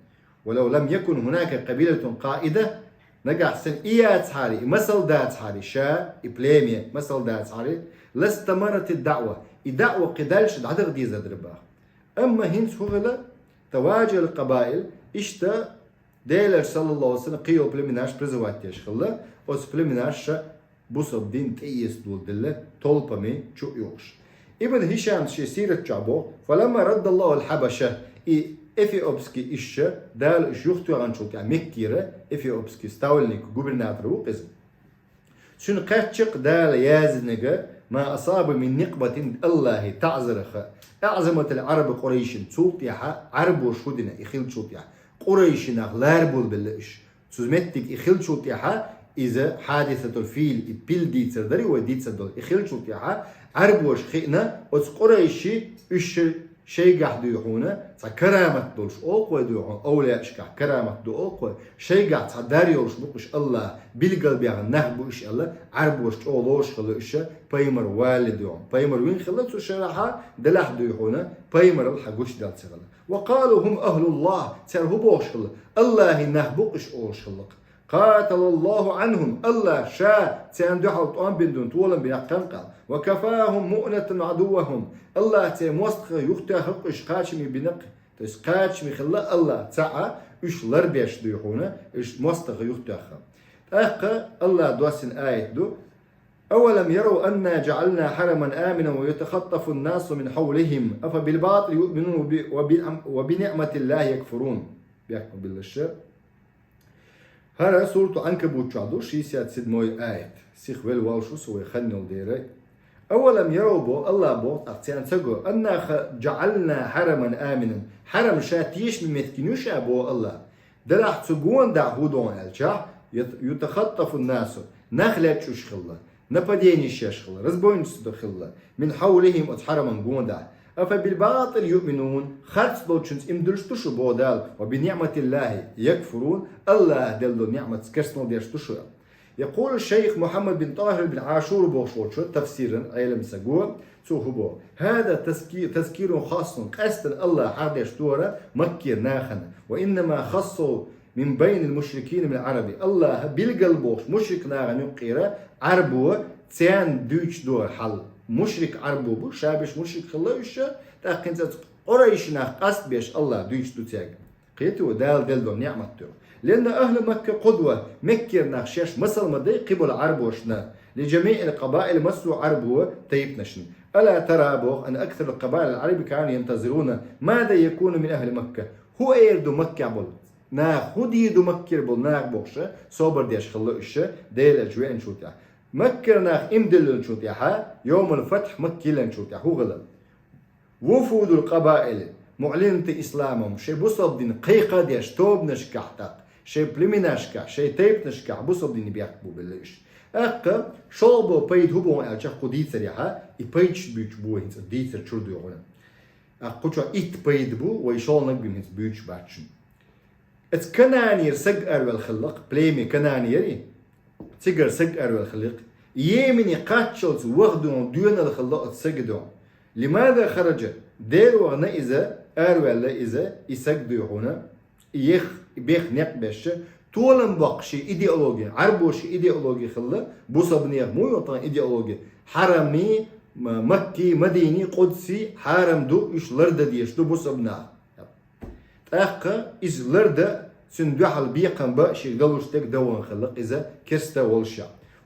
ولو لم يكن هناك قبيلة قائدة, нагахь санна и яцахьара, и масал дацахьара, ша, и племя масал дацахьара, لاستمرت الدعوة, и даъва кхин дальше дӀадахьа дезар дара боху. Амма хӀинца хӀу хилла, تواجه القبائل, иштта Делан элча, саллаллаху алейхи ва саллям, кхин йолу племенаш призывать деш хилла, оцу племенаша бусалба дин тӀеэцадолу делла, толпами чу а юхуш. Ибн Хишам шен сират чохь боху: فلما رد الله الحبشة, и эфиопский иша, Дала уьш юхатоьхначул тӀаьхьа Меккера, эфиопский стольник, губернатор ву иза. Цуьнан кхаьччакх Дала яздинарг: ما أصاب من نقمة, Аллахьан таӀзарах, أعظمت العرب قريشا, цул тӀаьхьа Ӏарбоша хӀу дина и хиллачул тӀаьхьа, къурайший нах ларбовла белла уьш. Цу меттиг и хиллачул тӀаьхьа иза хьадисатул фил, и пил дийцар дарий вай дийцар долу, и хиллачул тӀаьхьа Ӏарбоша хиъна оцу къурайший, уьш шайгахь дуй хьуна цхьа карамат долуш олу-кх вай дуй хьуна, овлияашкахь карамат ду олу-кх вай, шайгахь цхьа дар йолуш бу-кх уьш, Аллахь билгал бехна нах бу уьш аьлла, Ӏарбоша чӀогӀа лоруш хилла уьш пайхамар валале дуй хьуна. Пайхамар вина хилла цу шарахь, делахь дуй хьуна пайхамарал хьан гучудаьлла ца хилла. وقالوا هم أهل الله, цара хӀу бохуш хилла, Аллахьан нах бу-кх уьш олуш хилла-кх. قاتل الله عنهم, Аллахь ша царна дуьхьал тӀом бина дуна толам бина-кх кханкъал. وكفاهم مؤنة عدوهم, Аллахь церан мостагӀа юхатоьхна-кх уьш кхачаме бина-кх. То есть кхачаме хилла Аллахь цхьаъ уьш ларбеш дуй хьуна, уьш мостагӀа юхатоьхна. ТӀаккха Аллахь доссина аят ду: أولم يروا أنا جعلنا حرما آمنا ويتخطف الناس من حولهم أفبالباطل يؤمنون وب-, وبالأم-, وبنعمة الله يكفرون. Бехк ма биллалаш. ХӀара сурату Анкабут чохь ду, шестьдесят седьмой аят. Сиха велла воллуш ву со вай хан йолу дера. أولم يروا, бо, Аллахь боху, тӀаккха царна ца го, أنا خ-, جعلنا حرما آمنا. Хьарам ша тешаме меттиг ю ша, бо Аллахь. Делахь цу гондахь хӀу ду аьлчахь, ят-, يتخطف الناس, нах лечкъаш хилла, нападенеш еш хилла, разбойничество хилла, من حولهم, оцу хьараман гондахь. أفبالباطل يؤمنون, харц долчуьнца ийман диллуш ду шу, боху Дала, وبنعمة الله يكفرون, Аллахь делла долу ниъматца керстанал деш ду шу. يقول الشيخ محمد بن طاهر بن عاشور бохуш волчу тафсиран Ӏелам саго, цо хӀу боху: هذا تذكي-, تذكير خاص, къаьсттина Аллахь хьахдеш ду хӀара Маккера нахана, وإنما خصوا من بين المشركين من العرب. Аллахь билгал бохуш мушрик нахана юккъера Ӏарбо, царна дуьйцуш ду хӀара хьал. Мушрик Ӏарбо бу, ша берш мушрик хилла уьш, тӀаккха хӀинца оцу къурайши нах къастбеш Аллахь дуьйцуш ду цаьрга. Кхетий, Дала делла долу ниъмат ду. لأن أهل مكة قدوة, Маккера нах шаьш масал ма дай кхиболу Ӏарбошна, لجميع القبائل, массо а Ӏарбо тайпанашна. ألا ترى, боху, أن أكثر القبائل العرب كانوا ينتظرون ماذا يكون من أهل مكة. ХӀун эр ду Маккехь болу? Наха хӀун дийр ду Маккера болу наха бохуш, собар деш хилла уьш, Делан элча веанчул тӀаьхьа. Маккера нах ийман диллинчул тӀаьхьа, йовмал фатхь, Макка йиллинчул тӀаьхьа хӀун хилла? وفود القبائل معلنة إسلامهم, шайн бусалба дин кхайкха а деш, тобанашкахь тӀаккха, шайн племенашкахь, шайн тайпанашкахь бусалба дин бехк бу белла уьш. ТӀаккха шолгӀа бо пайда хӀун бу аьлча, кху дийцарехь, и пайдаш буьйцуш бу вай хӀинца дийцар чуьра дуй хьуна. ТӀаккха кху чохь итт пайда бу, вай шолгӀаниг бен хӀинца буьйцуш бац шуна. Эцу Кананера саг аравелла хилла-кх, племя Кананери, цигара саг аравелла хилла-кх. Йемене кхаччалц ваха дуьхьал доьналла хилла оцу сага дуьхьал. لماذا خرج? Дера вахана иза, араваьлла иза, и саг дуй хьуна, и ех, и бех некъ беш, толам боккхуш идеологи, Ӏарбоша идеологи хилла, бусалба нехан муй ю тхан идеологи, хьарами, м-, Макки, Мадини, Къудси хьарам ду, уьш лардан дезаш ду бусалба наха. ТӀаккха иза лардан, цуьнан дуьхьал бекхам бан шега далуш дерг дан ван хилла-кх иза керста волуш.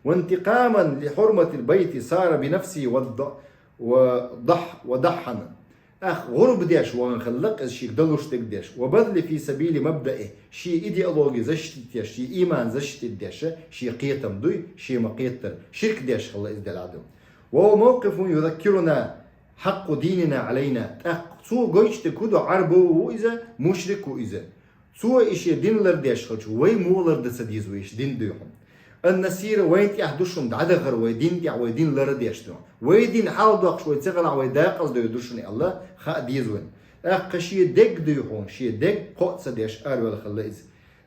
وانتقاما لحرمة البيت صار بنفسه وض-، وضح-، وضحنا. ТӀаккха гӀурба деш вахана хилла-кх из, шийга далуш дерг деш. وبذل في سبيل مبدئه, ший идеологи защитить деш, ший иман защитить деш, ший кхетам дуй, ший ма кхетар, ширк деш хилла из, делахь ду. وهو موقف يذكرنا حق ديننا علينا. ТӀаккха цо гойтуш дерг хӀун ду? Ӏарбо ву иза, мушрик ву иза. Цо и шен дин лардеш хилча, вай муха ларда ца деза вай и шен дин, дуй хьона. أن نسير, вайна тӀехь ду шуна дӀадахар, вай дин тӀехь, вай дин лардеш ду. Вай дин хьалдоккхуш, вай ца гӀалахь, вай дакъаза дойр ду шуна аьлла, хаа деза вайна. ТӀаккха шен дег, дуй хьона, шен дег кхоъ ца деш араваьлла хилла из.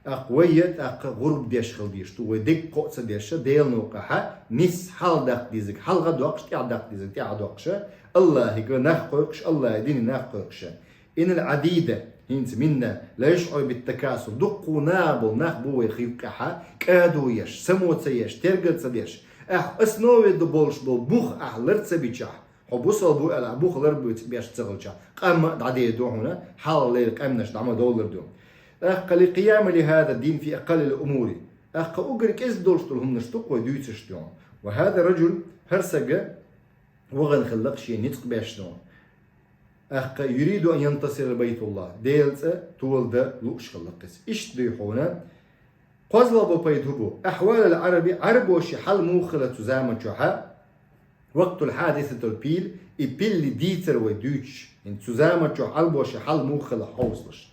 ТӀаккха вай а тӀаккха гӀурба деш хила дезаш ду, вай дег кхоъ ца деш, Делан новкъахьа нийсса хьалдаккха дезарг хьалха доккхуш, тӀехьа даккха дезарг тӀехьа доккхуш, АллахӀига нах кхойкхуш, АллахӀа дине нах кхойкхуш. إن العديد, хӀинца, منا لا يشعر بالتكاسل, дуккха наха бола нах бу вай юккъехьа, кӀадо еш, само ца еш, тергал ца деш. Ахь основе ду болуш болу бух ахь лар ца бичахь, хьо бусалба ву аьлла, ахь бух лар беш ца хилчахь, къам а дӀадер ду хьуна, хьалха леррина къаьмнаш дӀа ма довлур ду. ТӀаккха للقيام بهذا الدين في أقل الأمور. ТӀаккха уггар кӀезиг долуш долу хӀуманаш ду-кх вай дуьйцуш ду. وهذا الرجل, хӀара стаг вахана хилла-кх шен ницкъ беш ду. ТӀаккха يريد أن ينتصر لبيت الله, Делан цӀа тола дан лууш хилла-кх иза. Иштта, дуй хьона, кхозлагӀа бо пайда хӀун бу? أحوال العرب, Ӏарбоши хьал муха хилла цу заман чохьа, وقت حادثة الفيل, и пилли дийцар вай дуьйцуш. ХӀинца цу заман чохь Ӏарбоши хьал муха хилла хьовсалаш.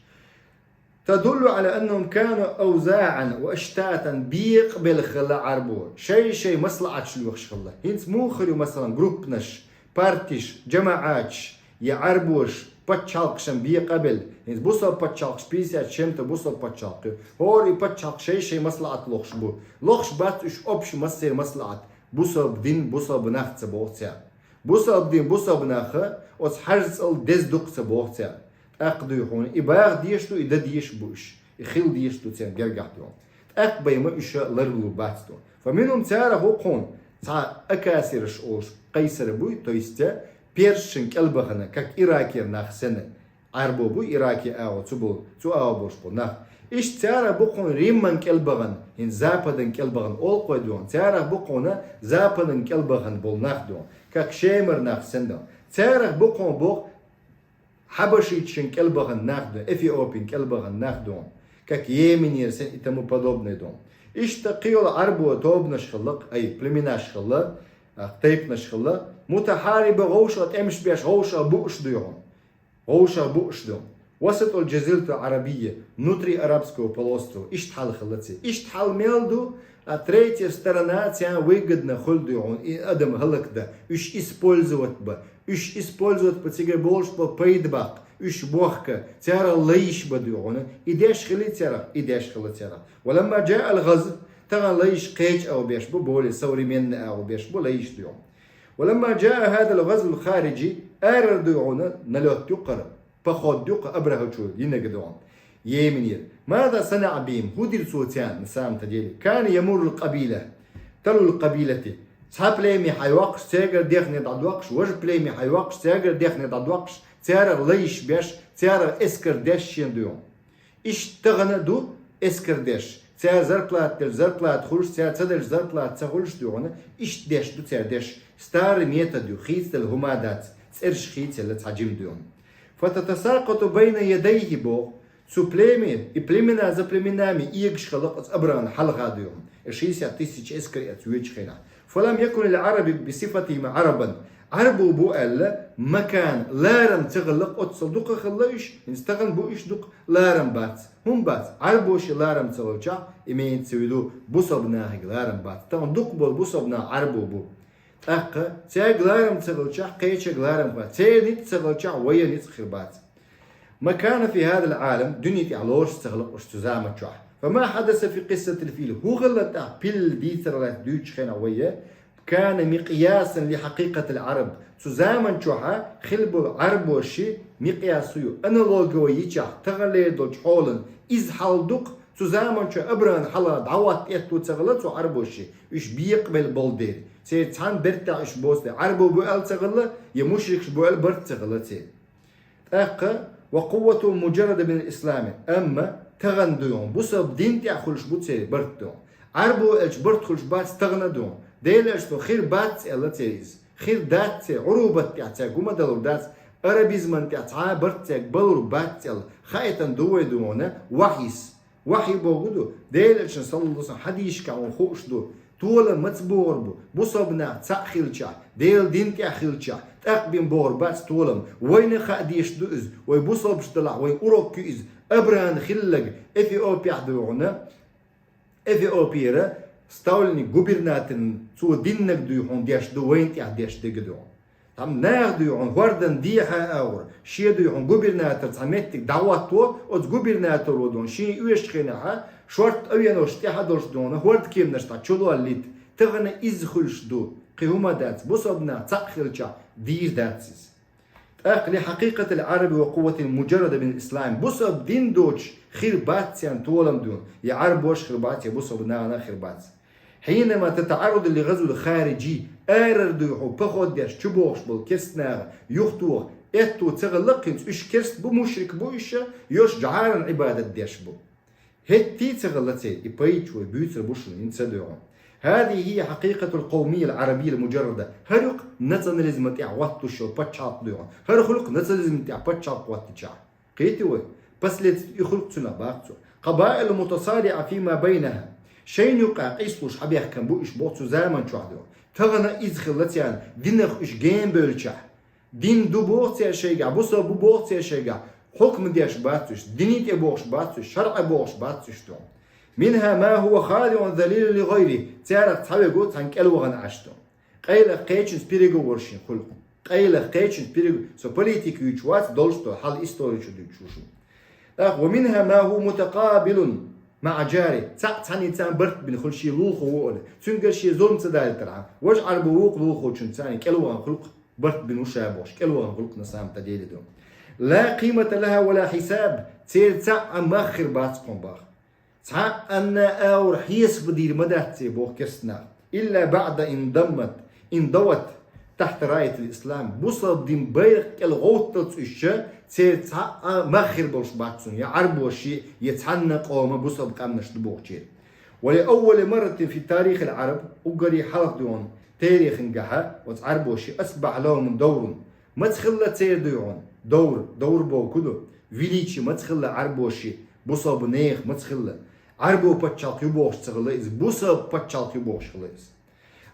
تدل على أنهم كانوا أوزاعا وأشتاتا, бекъабелла хилла Ӏарбо, шай-шай маслаӀаташ лоьхуш хилла. ХӀинца муха хир ю, масалан, группанаш, партиш, жамаӀаташ, я Ӏарбош пачхьалкхашна бекъабелла? ХӀинца бусалба пачхьалкхаш, пятьдесят с чем-то бусалба пачхьалкх ю. ХӀора и пачхьалкх шай-шай маслаӀат лохуш бу. Лохуш бац уьш общий массеран маслаӀат. Бусалба дин, бусалба нах ца боху цара. Бусалба дин, бусалба нах оцу хьаьжцӀал деза ду-кх ца боху цара. ТӀаккха, дуй хьона, и баха дезаш ду, и дан дезаш бу уьш, и хила дезаш ду церан гергахь, дуй хьона. ТӀаккха бен ма уьш ларлур бац, дуй хьона. فمنهم, царах ву-кх хьуна цхьа акасираш олуш, къайсар буй, то есть персашна кӀел бахана, как Иракера нах санна. Ӏарбо бу Ираке агӀо, цу бу, цу агӀо болуш бу нах. Иштта царах бу-кх хьуна Риман кӀел бахана, хӀинца западан кӀел бахана олу-кх вай, дуй хьона. Царах бу-кх хьуна западан кӀел бахана болу нах, дуй хьона, как Шемара нах санна, дуй хьона. Царах бу-кх хьуна боху хьабашиташна кӀел бахана нах, дуй хьона, Эфиопин кӀел бахана нах, дуй хьона, как Йеменера санна и тому подобное, дуй хьона. Иштта кхин йолу Ӏарбо тобанаш хилла-кх, ай, племенаш хилла, а, тайпанаш хилла, متحاربة, вовшах тӀемаш беш, вовшах бууш, дуй хьона. ВовшахбуӀуш ду. وسط الجزيرة العربية, внутри Арабского полуострова. Иштта хьал хилла церан. Иштта хьал мел ду, а третья сторона царна выгодно хуьлу, дуй хьуна, и адам хӀаллакдан. Уьш использовать бан. Уьш использовать бан, цигара болуш бан пайда баккха. Уьш бохка, царах лайш бан, дуй хьуна. И деш хилла царах, и деш хилла царах. ولما جاء الغزو, тахана лайш кхечу агӀо беш бу, более современный агӀо беш бу лайш, дуй хьуна. ولما جاء هذا الغزو الخارجي, арара, дуй хьуна, налёт ю кхара, поход ю кхара АбрахӀачо йинарг, дуй хьуна, Йеменера. ماذا صنع بهم? ХӀун дира цо царна, на самом-то деле? كان يمر القبيلة, تلو القبيلة. Цхьа племя хьайоккхуш, цаьргара дехне дӀадоккхуш, важа племя хьайоккхуш, цаьргара дехне дӀадоккхуш, царах лайш беш, царах эскар деш шена, дуй хьуна. Иштта тахана ду эскар деш. Цара зарплата делча зарплата хуьлуш, цара ца делча зарплата ца хуьлуш, дуй хьуна, иштта деш ду цара деш. Старый метод ю, хийцаделла хӀума дац, цӀераш хийцаелла цхьа жима, дуй хьуна. فتتساقط بين يديه, боху, цу племя, и племена за племенами эгаш хилла оцу АбрахӀан хьалха, дуй хьуна. И шестьдесят тысяч эскар оцу воьдучу хенахь. فلم يكن للعرب بصفتهم عربا. Ӏарбо бу аьлла, макан, ларам ца хилла, оццул дукха хилла уьш, хӀинца тахана бу уьш дукха, ларам бац. ХӀун бац? Ӏарбоши ларам ца хилчахь, имеется в виду, бусалба нахига ларам бац. Тахана дукха болу бусалба нах Ӏарбо бу. ТӀаккха цаьрга ларам ца хилчахь, кхечаьрга ларам бац. Церан ницкъ ца хилчахь, вай ницкъ хир бац. ما كان في هذا العالم, дуьне тӀехь лоруш ца хилла уьш цу заман чохь. فما حدث في قصة الفيل, хӀун хилла тӀаккха пилла дийцар лаьцна дуьйцучу хенахь вай, كان مقياسا لحقيقة العرب. Цу заман чохьа хилла болу Ӏарбоши микъяс ю, аналоговый йичахь, таханлера долчу хьолан иза хьал ду-кх, цу заман чохь АбрахӀан хьалха дӀахӀотта аьтто ца хилла цу Ӏарбоши, уьш бекъабелла болу дела. Церан цхьана бертахь уьш боцу дела, Ӏарбо бу аьлла ца хилла, я мушрикаш бу аьлла барт ца хилла церан. ТӀаккха, وقوتهم مجردة من الإسلام, амма тахана, дуй хьуна, бусалба дин тӀехь хуьлуш бу церан барт, дуй хьуна. Ӏарбо аьлча барт хуьлуш бац тахана, дуй хьуна. Делан элчано хир бац аьлла церан иза. Хир дац церан, Ӏурубат тӀехь цаьрга хӀума далур дац, Арабизман тӀехь цхьа а барт цаьрга балур бац аьлла, хаийтина ду вай духьал вахьис. Вахьи бохург ду, Делан Элчан саллаллаху алейхи ва саллям хьадисашкахь вайна хууш ду, толам маца богӀур бу, бусалба нах цхьаъ хилчахь, Делан дин тӀехь хилчахь, тӀаккха бина богӀур бац толам. Вайна хаа дезаш ду иза, вай бусалбаш далахь, вайн урок ю иза, Абрана хилларг Эфиопехь духьал, Эфиопера Сталинан губернаторна цо диннарг духьал деш ду, вайна тӀехь деш дерг духьал. Тхьам наха духьал, хӀордан дехьа агӀор, шен духьал губернатор цхьа меттиг дӀахӀотто, оцу губернаторо духьал, шен оьшучу хенахь, шортта авеношна тӀехь а долуш духьал, хӀордан кеманаш дӀа чулоллийта, тахана иза хуьлуш ду, кхин хӀума дац, бусалба нах цхьаъ хилчахь дийр дац иза. ТӀаккха لحقيقة العرب وقوتهم مجرد من الإسلام. Бусалба дин доцуш хир бац царна толам духьал, я Ӏарбош хир бац, я бусалба нахана хир бац. حينما تتعرض لغزو الخارجي, арара духьал поход деш чубогӀуш болу керста наха юхатоха, аьтто ца хилла кхин цу, уьш керста бу, мушрик бу уьш, йо уьш жӀаран Ӏибадат деш бу. ХӀетте а ца хилла церан, и пайда чу вай буьйцур бу шуна, хӀинца а духьал. هذه هي حقيقة القومية العربية المجردة. ХӀара ю-кх национализма тӀехь хӀоттош йолу пачхьалкх духьал. ХӀара хуьлу-кх национализма тӀехь пачхьалкх хӀоттичахь. Кхетий вай? Последствия и хуьлу-кх цунах бах цо. قبائل متصارعة فيما بينها. Шайна юкъахь къийсалуш хьабаьхкина бу уьш боху цу заман чохь духьал. Тахана иза хилла царна, динах уьш генабевллачахь. Дин ду боху церан шайгахь, бусалба бу боху церан шайгахь, хьукма деш бац уьш, дине тӀе бохуш бац уьш, шарӀе бохуш бац уьш духьал. منها ما هو خاضع ذليل لغيره. Царах цхьаверг ву цхьаьна кӀел вахана Ӏаш духьал. Къайлаха кхечуьнца переговорш хуьлу-кх. Къайлаха кхечуьнца перег-, со политика юьйцуш вац, долуш ду, хьал истори чу дуьйцуш ву шуна. ТӀаккха ومنها ما هو متقابل مع جاره. Цхьаъ цхьаьнца барт бина хуьлу шен лулахо ву олий. Цуьнгара шен зулам ца далийтархьама, важа Ӏарбо вукху лулахочуьнца цхьаьна кӀел вахана хуьлу-кх, барт бина ву ша бохуш, кӀел вахана хуьлу-кх на самом-то деле духьал. لا قيمة لها ولا حساب. Церан цхьаъ а мах хир бац кхунна бах. Цхьа а агӀор хьесап дийр ма дац церан боху керста наха. إلا بعد أن انضمت، انضوت تحت راية الإسلام. Бусалба дин байракх кӀел гӀовтталц уьш, церан цхьа а мах хир болуш бац цунна, я Ӏарбоший, я цхьанна къоман бусалба къаьмнаш ду бохучеран. ولأول مرة في تاريخ العرب, уггаре хьалха духьал тарихангахьа оцу Ӏарбоший أصبح لهم دور. Маца хилла церан духьал довр, довр бохург ду, величие маца хилла Ӏарбоший, бусалба нехан маца хилла. Ӏарбо пачхьалкх ю бохуш ца хилла иза, бусалба пачхьалкх ю бохуш хилла иза.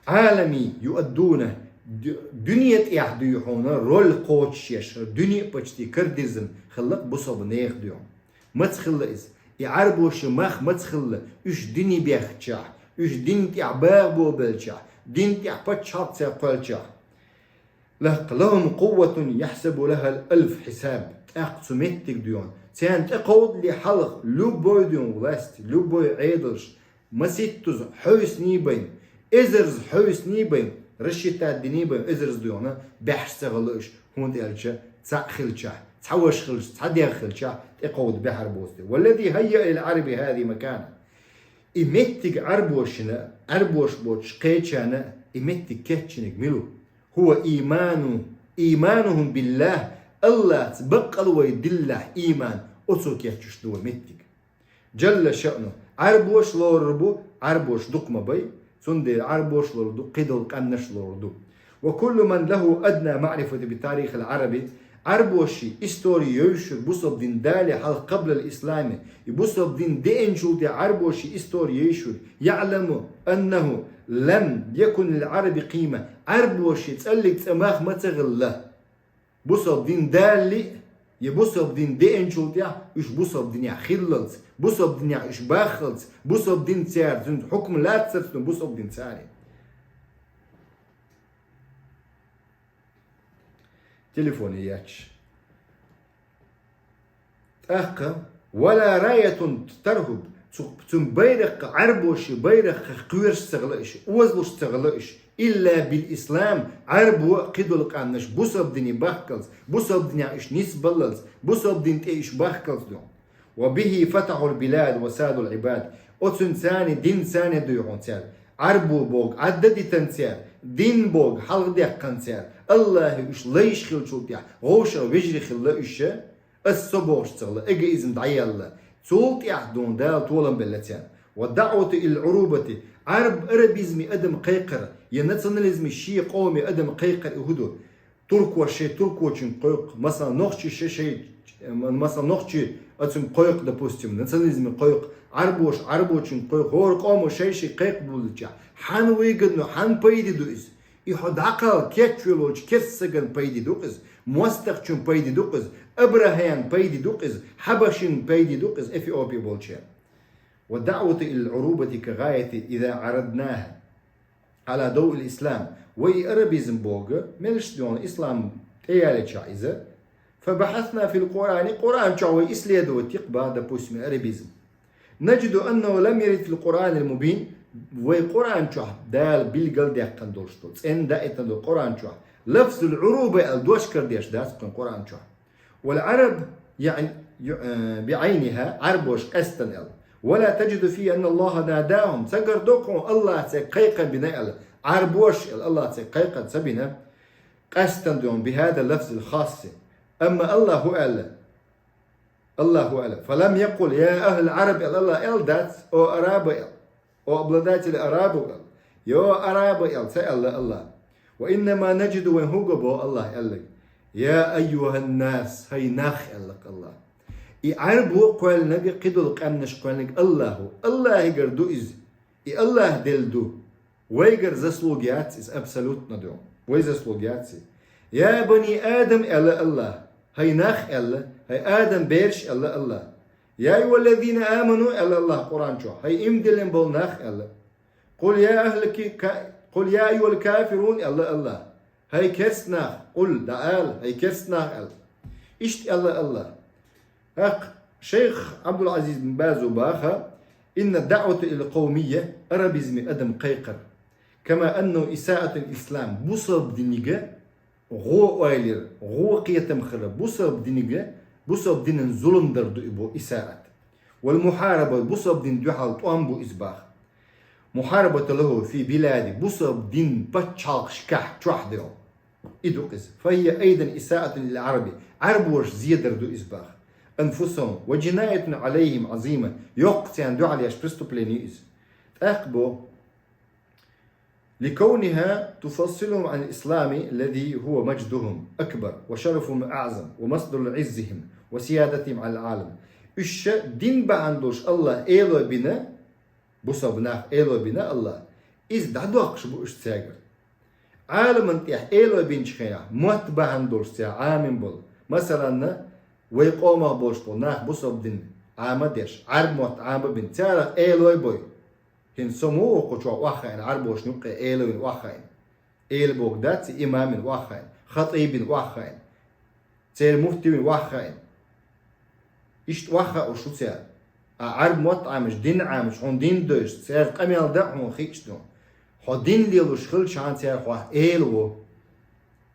عالمي يؤدون, ду-, дуьне тӀехь духьал роль кхочушъеш, дуьне а почти карадирзина хилла-кх бусалба нехан духьал. Маца хилла иза? И Ӏарбошийн мах маца хилла, уьш дине бехкачахь, уьш дин тӀехь багӀа бовбелчахь, дин тӀехь пачхьалкх цаьрга кхоьлличахь? لهم قوة يحسب لها الألف حساب. ТӀаккха цу меттиг духьал, царна тӀекховдале хьалха любой духьал власть, любой Ӏедалш, масийттаза хьовсаний бен, эзарза хьовсаний бен, рассчитать диний бен, эзарза духьал баьхьаш ца хилла уьш, хӀунда аьлча цхьаъ хилчахь, цхьа ваша хилча, цхьа дегӀ хилчахь, тӀекховда баьхьар боцу. والذي هيأ للعرب هذه المكانة. И меттиг Ӏарбошна, Ӏарбош боцуш кхечарна и меттиг кечйинарг мила ву? هو إيمان، إيمانهم بالله, АллахӀца баккъал вай диллалехь ийман, оцо кечйеш ду вай меттиг. جل شأنه. Ӏарбош лорур бу, Ӏарбош дукха ма бай, цундела Ӏарбош лорур ду, кхидолу къаьмнаш лорур ду. وكل من له أدنى معرفة بتاريخ العرب. Ӏарбошийн истори евзаш верг, бусалба дин далале хьалха قبل الإسلام, и бусалба дин деанчул тӀаьхьа Ӏарбошийн истори евзаш верг, يعلم أنه لم يكن للعرب قيمة. Ӏарбошийн цӀаллиг цӀа мах ма ца хилла. Бусалба дин далале, я бусалба дин деанчул тӀаьхьа уьш бусалба динехь хиллалц, бусалба динехь уьш баххалц, бусалба дин цара цуьнца хьукма лацарца ду бусалба дин цара. Телефоне етташ. ТӀаккха, ولا راية ترهب, цу, цуьнан байракх, Ӏарбошийн байракх кхоьруш ца хилла уьш, озалуш ца хилла уьш, إلا بالإسلام, Ӏарбо а кхидолу къаьмнаш бусалба дине бахкалц, бусалба динехь уьш нисбаллалц, бусалба дин тӀе уьш бахкалц ду. وبه فتحوا البلاد وسادوا العباد. Оцуьнан царна, динан царна дуьйхьун цара. Ӏарбо бохург Ӏадда дитан цара, дин бохург хьалха дехкан цара. АллахӀе уьш лайш хиллачул тӀаьхьа, вовшах вежарий хилла уьш, ас со бохуш ца хилла, эгоизм дӀаелла. Цул тӀаьхьа дуьйна Дала толам белла царна. والدعوة إلى العروبة, Ӏарб-, арабизме адам кхайкхар, я национализме шен къоме адам кхайкхар и хӀун ду? Туркоша шоай туркочун кхойкху, масала, нохчаша шоай, масала, нохчий оцун кхойкху, допустим, национализме кхойкху, Ӏарбоша Ӏарбочун кхойкху, хӀора къомо шоай-шоай кхайкхабалча, хьан выгодно, хьан пайде ду иза? И хьо дӀакхалла кечвелла волчу керста стагана пайде ду-кх иза, мостагӀчун пайде ду-кх иза, Абрахьан пайде ду-кх иза, хьабашин пайде ду-кх иза, Эфиопе болчеран. والدعوة إلى العروبة كغاية إذا عرضناها على ضوء الإسلام. Вай и арабизм боху, мелаш дуьйна ислам тӀеялийча иза. فبحثنا في القرآن, Къуръан чохь вай исследовать йи-кх боху, допустим, арабизм. نجد أنه لم يرد في القرآن المبين, вай Къуръан чохь Дала билгалдаьккхина долуш долу, цӀена даийтина долу Къуръан чохь, لفظ العروبة аьлла дош карадеш дац кхуьнан Къуръан чохь. والعرب يعني، э, بعينها, Ӏарбош къаьстина аьлла. ولا تجد فيه أن الله ناداهم, ца гар ду хьуна АллахӀа цаьрга кхайкхам бина аьлла. Ӏарбош аьлла АллахӀа цаьрга кхайкхам ца бина, къаьстина дуьйна, بهذا اللفظ الخاص. Амма АллахӀа хӀун аьлла? АллахӀа хӀун аьлла? فلم يقل يا أهل العرب аьлла АллахӀа аьлла дац, о араба аьлла. О обладатели араба аьлла. Йо араба аьлла ца аьлла АллахӀа. وإنما نجد, вайн хӀун го боху АллахӀа аьлларг? يا أيها الناس, хӀай нах аьлла-кх АллахӀа. И Ӏарбо кхоьллинарг, кхидолу къаьмнаш кхоьллинарг АллахӀ ву. АллахӀигара ду иза. И АллахӀа делла ду. Вайгара заслуга яц иза абсолютно дуьйна. Вай заслуга яц иза. يا بني آدم аьлла АллахӀа. ХӀай нах аьлла, хӀай Адам бераш аьлла АллахӀа. يا أيها الذين آمنوا аьлла АллахӀа Къуръан чохь, хӀай иман диллина болу нах аьлла. قل يا أهل الك-، ка-، قل يا أيها الكافرون аьлла АллахӀа. ХӀай керста нах, قل, дӀаала, хӀай керста нах аьлла. Иштта аьлла АллахӀа. ТӀаккха шайх Ӏабдул-Ӏазиз бин База боху: إن الدعوة إلى القومية, арабизме адам кхайкхар, كما أنه إساءة للإسلام, бусалба динга гӀо ойла яр, гӀо кхетам хир, бусалба динга, бусалба динан зулам дар ду и боху, исаат. والمحاربة, бусалба динна дуьхьал тӀом бу иза боху. محاربة له في بلاد, бусалба динан пачхьалкхашкахь чохь ду. И ду иза. فهي أيضا إساءة للعرب, Ӏарбоша зедар ду иза боху. أنفسهم وجناية عليهم عظيمة, йоккха царна дуьхьал еш преступление иза. ТӀаккха боху: لكونها تفصلهم عن الإسلام الذي هو مجدهم أكبر وشرفهم أعظم ومصدر عزهم وسيادتهم على العالم. Уьш ша дин бахьана долуш АллахӀа эло бина, бусалба нах эло бина АллахӀа, иза дӀадоккхуш бу уьш цаьргара. Ӏаламан тӀехь эло бинчу хенахь, мотт бахьана долуш цара Ӏамийна болу, масаланна, вай къомах болуш болу нах бусалба дин Ӏама а деш, Ӏарб мотт Ӏама а бина, царах элой бой. ХӀинца со муха ву кху чохь охьахаийна, Ӏарбошна юккъе эла вина охьахаийна? Эла бохург дац и, имам вина охьахаийна, хатӀиб вина охьахаийна, церан муфти вина охьахаийна. Иштта охьахаош ву цара. Ахьа Ӏарб мотт Ӏамаш, дин Ӏамаш, хьуна дин доьшуш, церан къамел дан а хьуна хиъча ду. Хьо дин лелош хилчахьана цара хьох эла ву.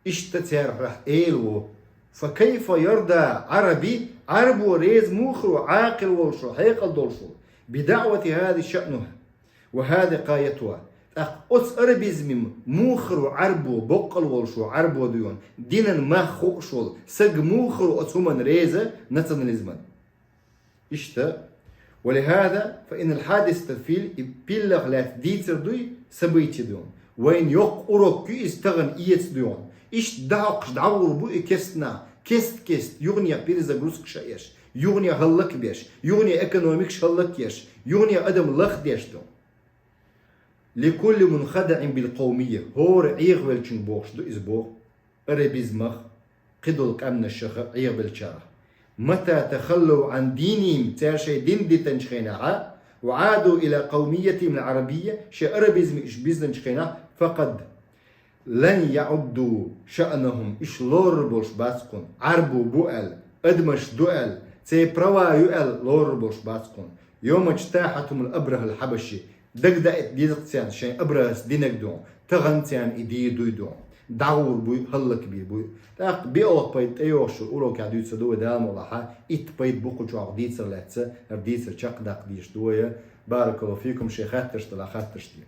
Иштта цара хьох эла ву. فكيف يرضى عربي, Ӏарбо реза муха хир ву, Ӏакъил волуш ву, хьекъал долуш ву, بدعوة هذه شأنها وهذه غايتها. ТӀаккха оцу арабизме муха хир ву Ӏарбо, боккъал волуш ву Ӏарбо дуьйна, динан мах хууш волу саг муха хир ву оцу хӀуманна реза, национализман? Иштта. ولهذا فإن الحادثة في, и пиллах лаьцна дийцар дуй, событие дуй хьуна. Вайна йоккха урок ю иза тахана эца дуй хьуна. Иштта дӀахьокхуш дӀагӀур бу и керста нах, кест-кест, юханехьа перезагрузкаш а еш, юханехьа хӀаллакбеш, юханехьа экономикаш хӀаллакъеш, юханехьа адам лахдеш ду. لكل منخدع بالقومية, хӀора Ӏехавеллачунга бохуш ду иза боху. Арабизмах, кхидолу къаьмнашах Ӏехабеллачарах. متى تخلوا عن دينهم, цара шайн дин дитинчу хенахь, وعادوا إلى قوميتهم العربية, шайн арабизме уьш бизначу хенахь, فقد لن يعدوا شأنهم, уьш лорур болуш бац кхунна, Ӏарбо бу аьлла, адамаш ду аьлла, церан права ю аьлла лорур болуш бац кхунна. يوم اجتاحهم الأبرهة الحبشي, дагадаийта деза-кх царна шайн Абрахьас динарг ду хьуна, тахана царна и дийр дуй ду хьуна, дӀагӀур буй, хӀаллакбийр буй. ТӀаккха биъолгӀа пайда тӀейогӀуш йолу урокехь дуьйцур ду вай, Дала мукъ лахь, итт пайда бу кху чохь дийцар лаьцна, хӀара дийцар чекхдаккха дезаш ду вай, баракаллаху фикум, шайн хаттарш делахь хаттарш де.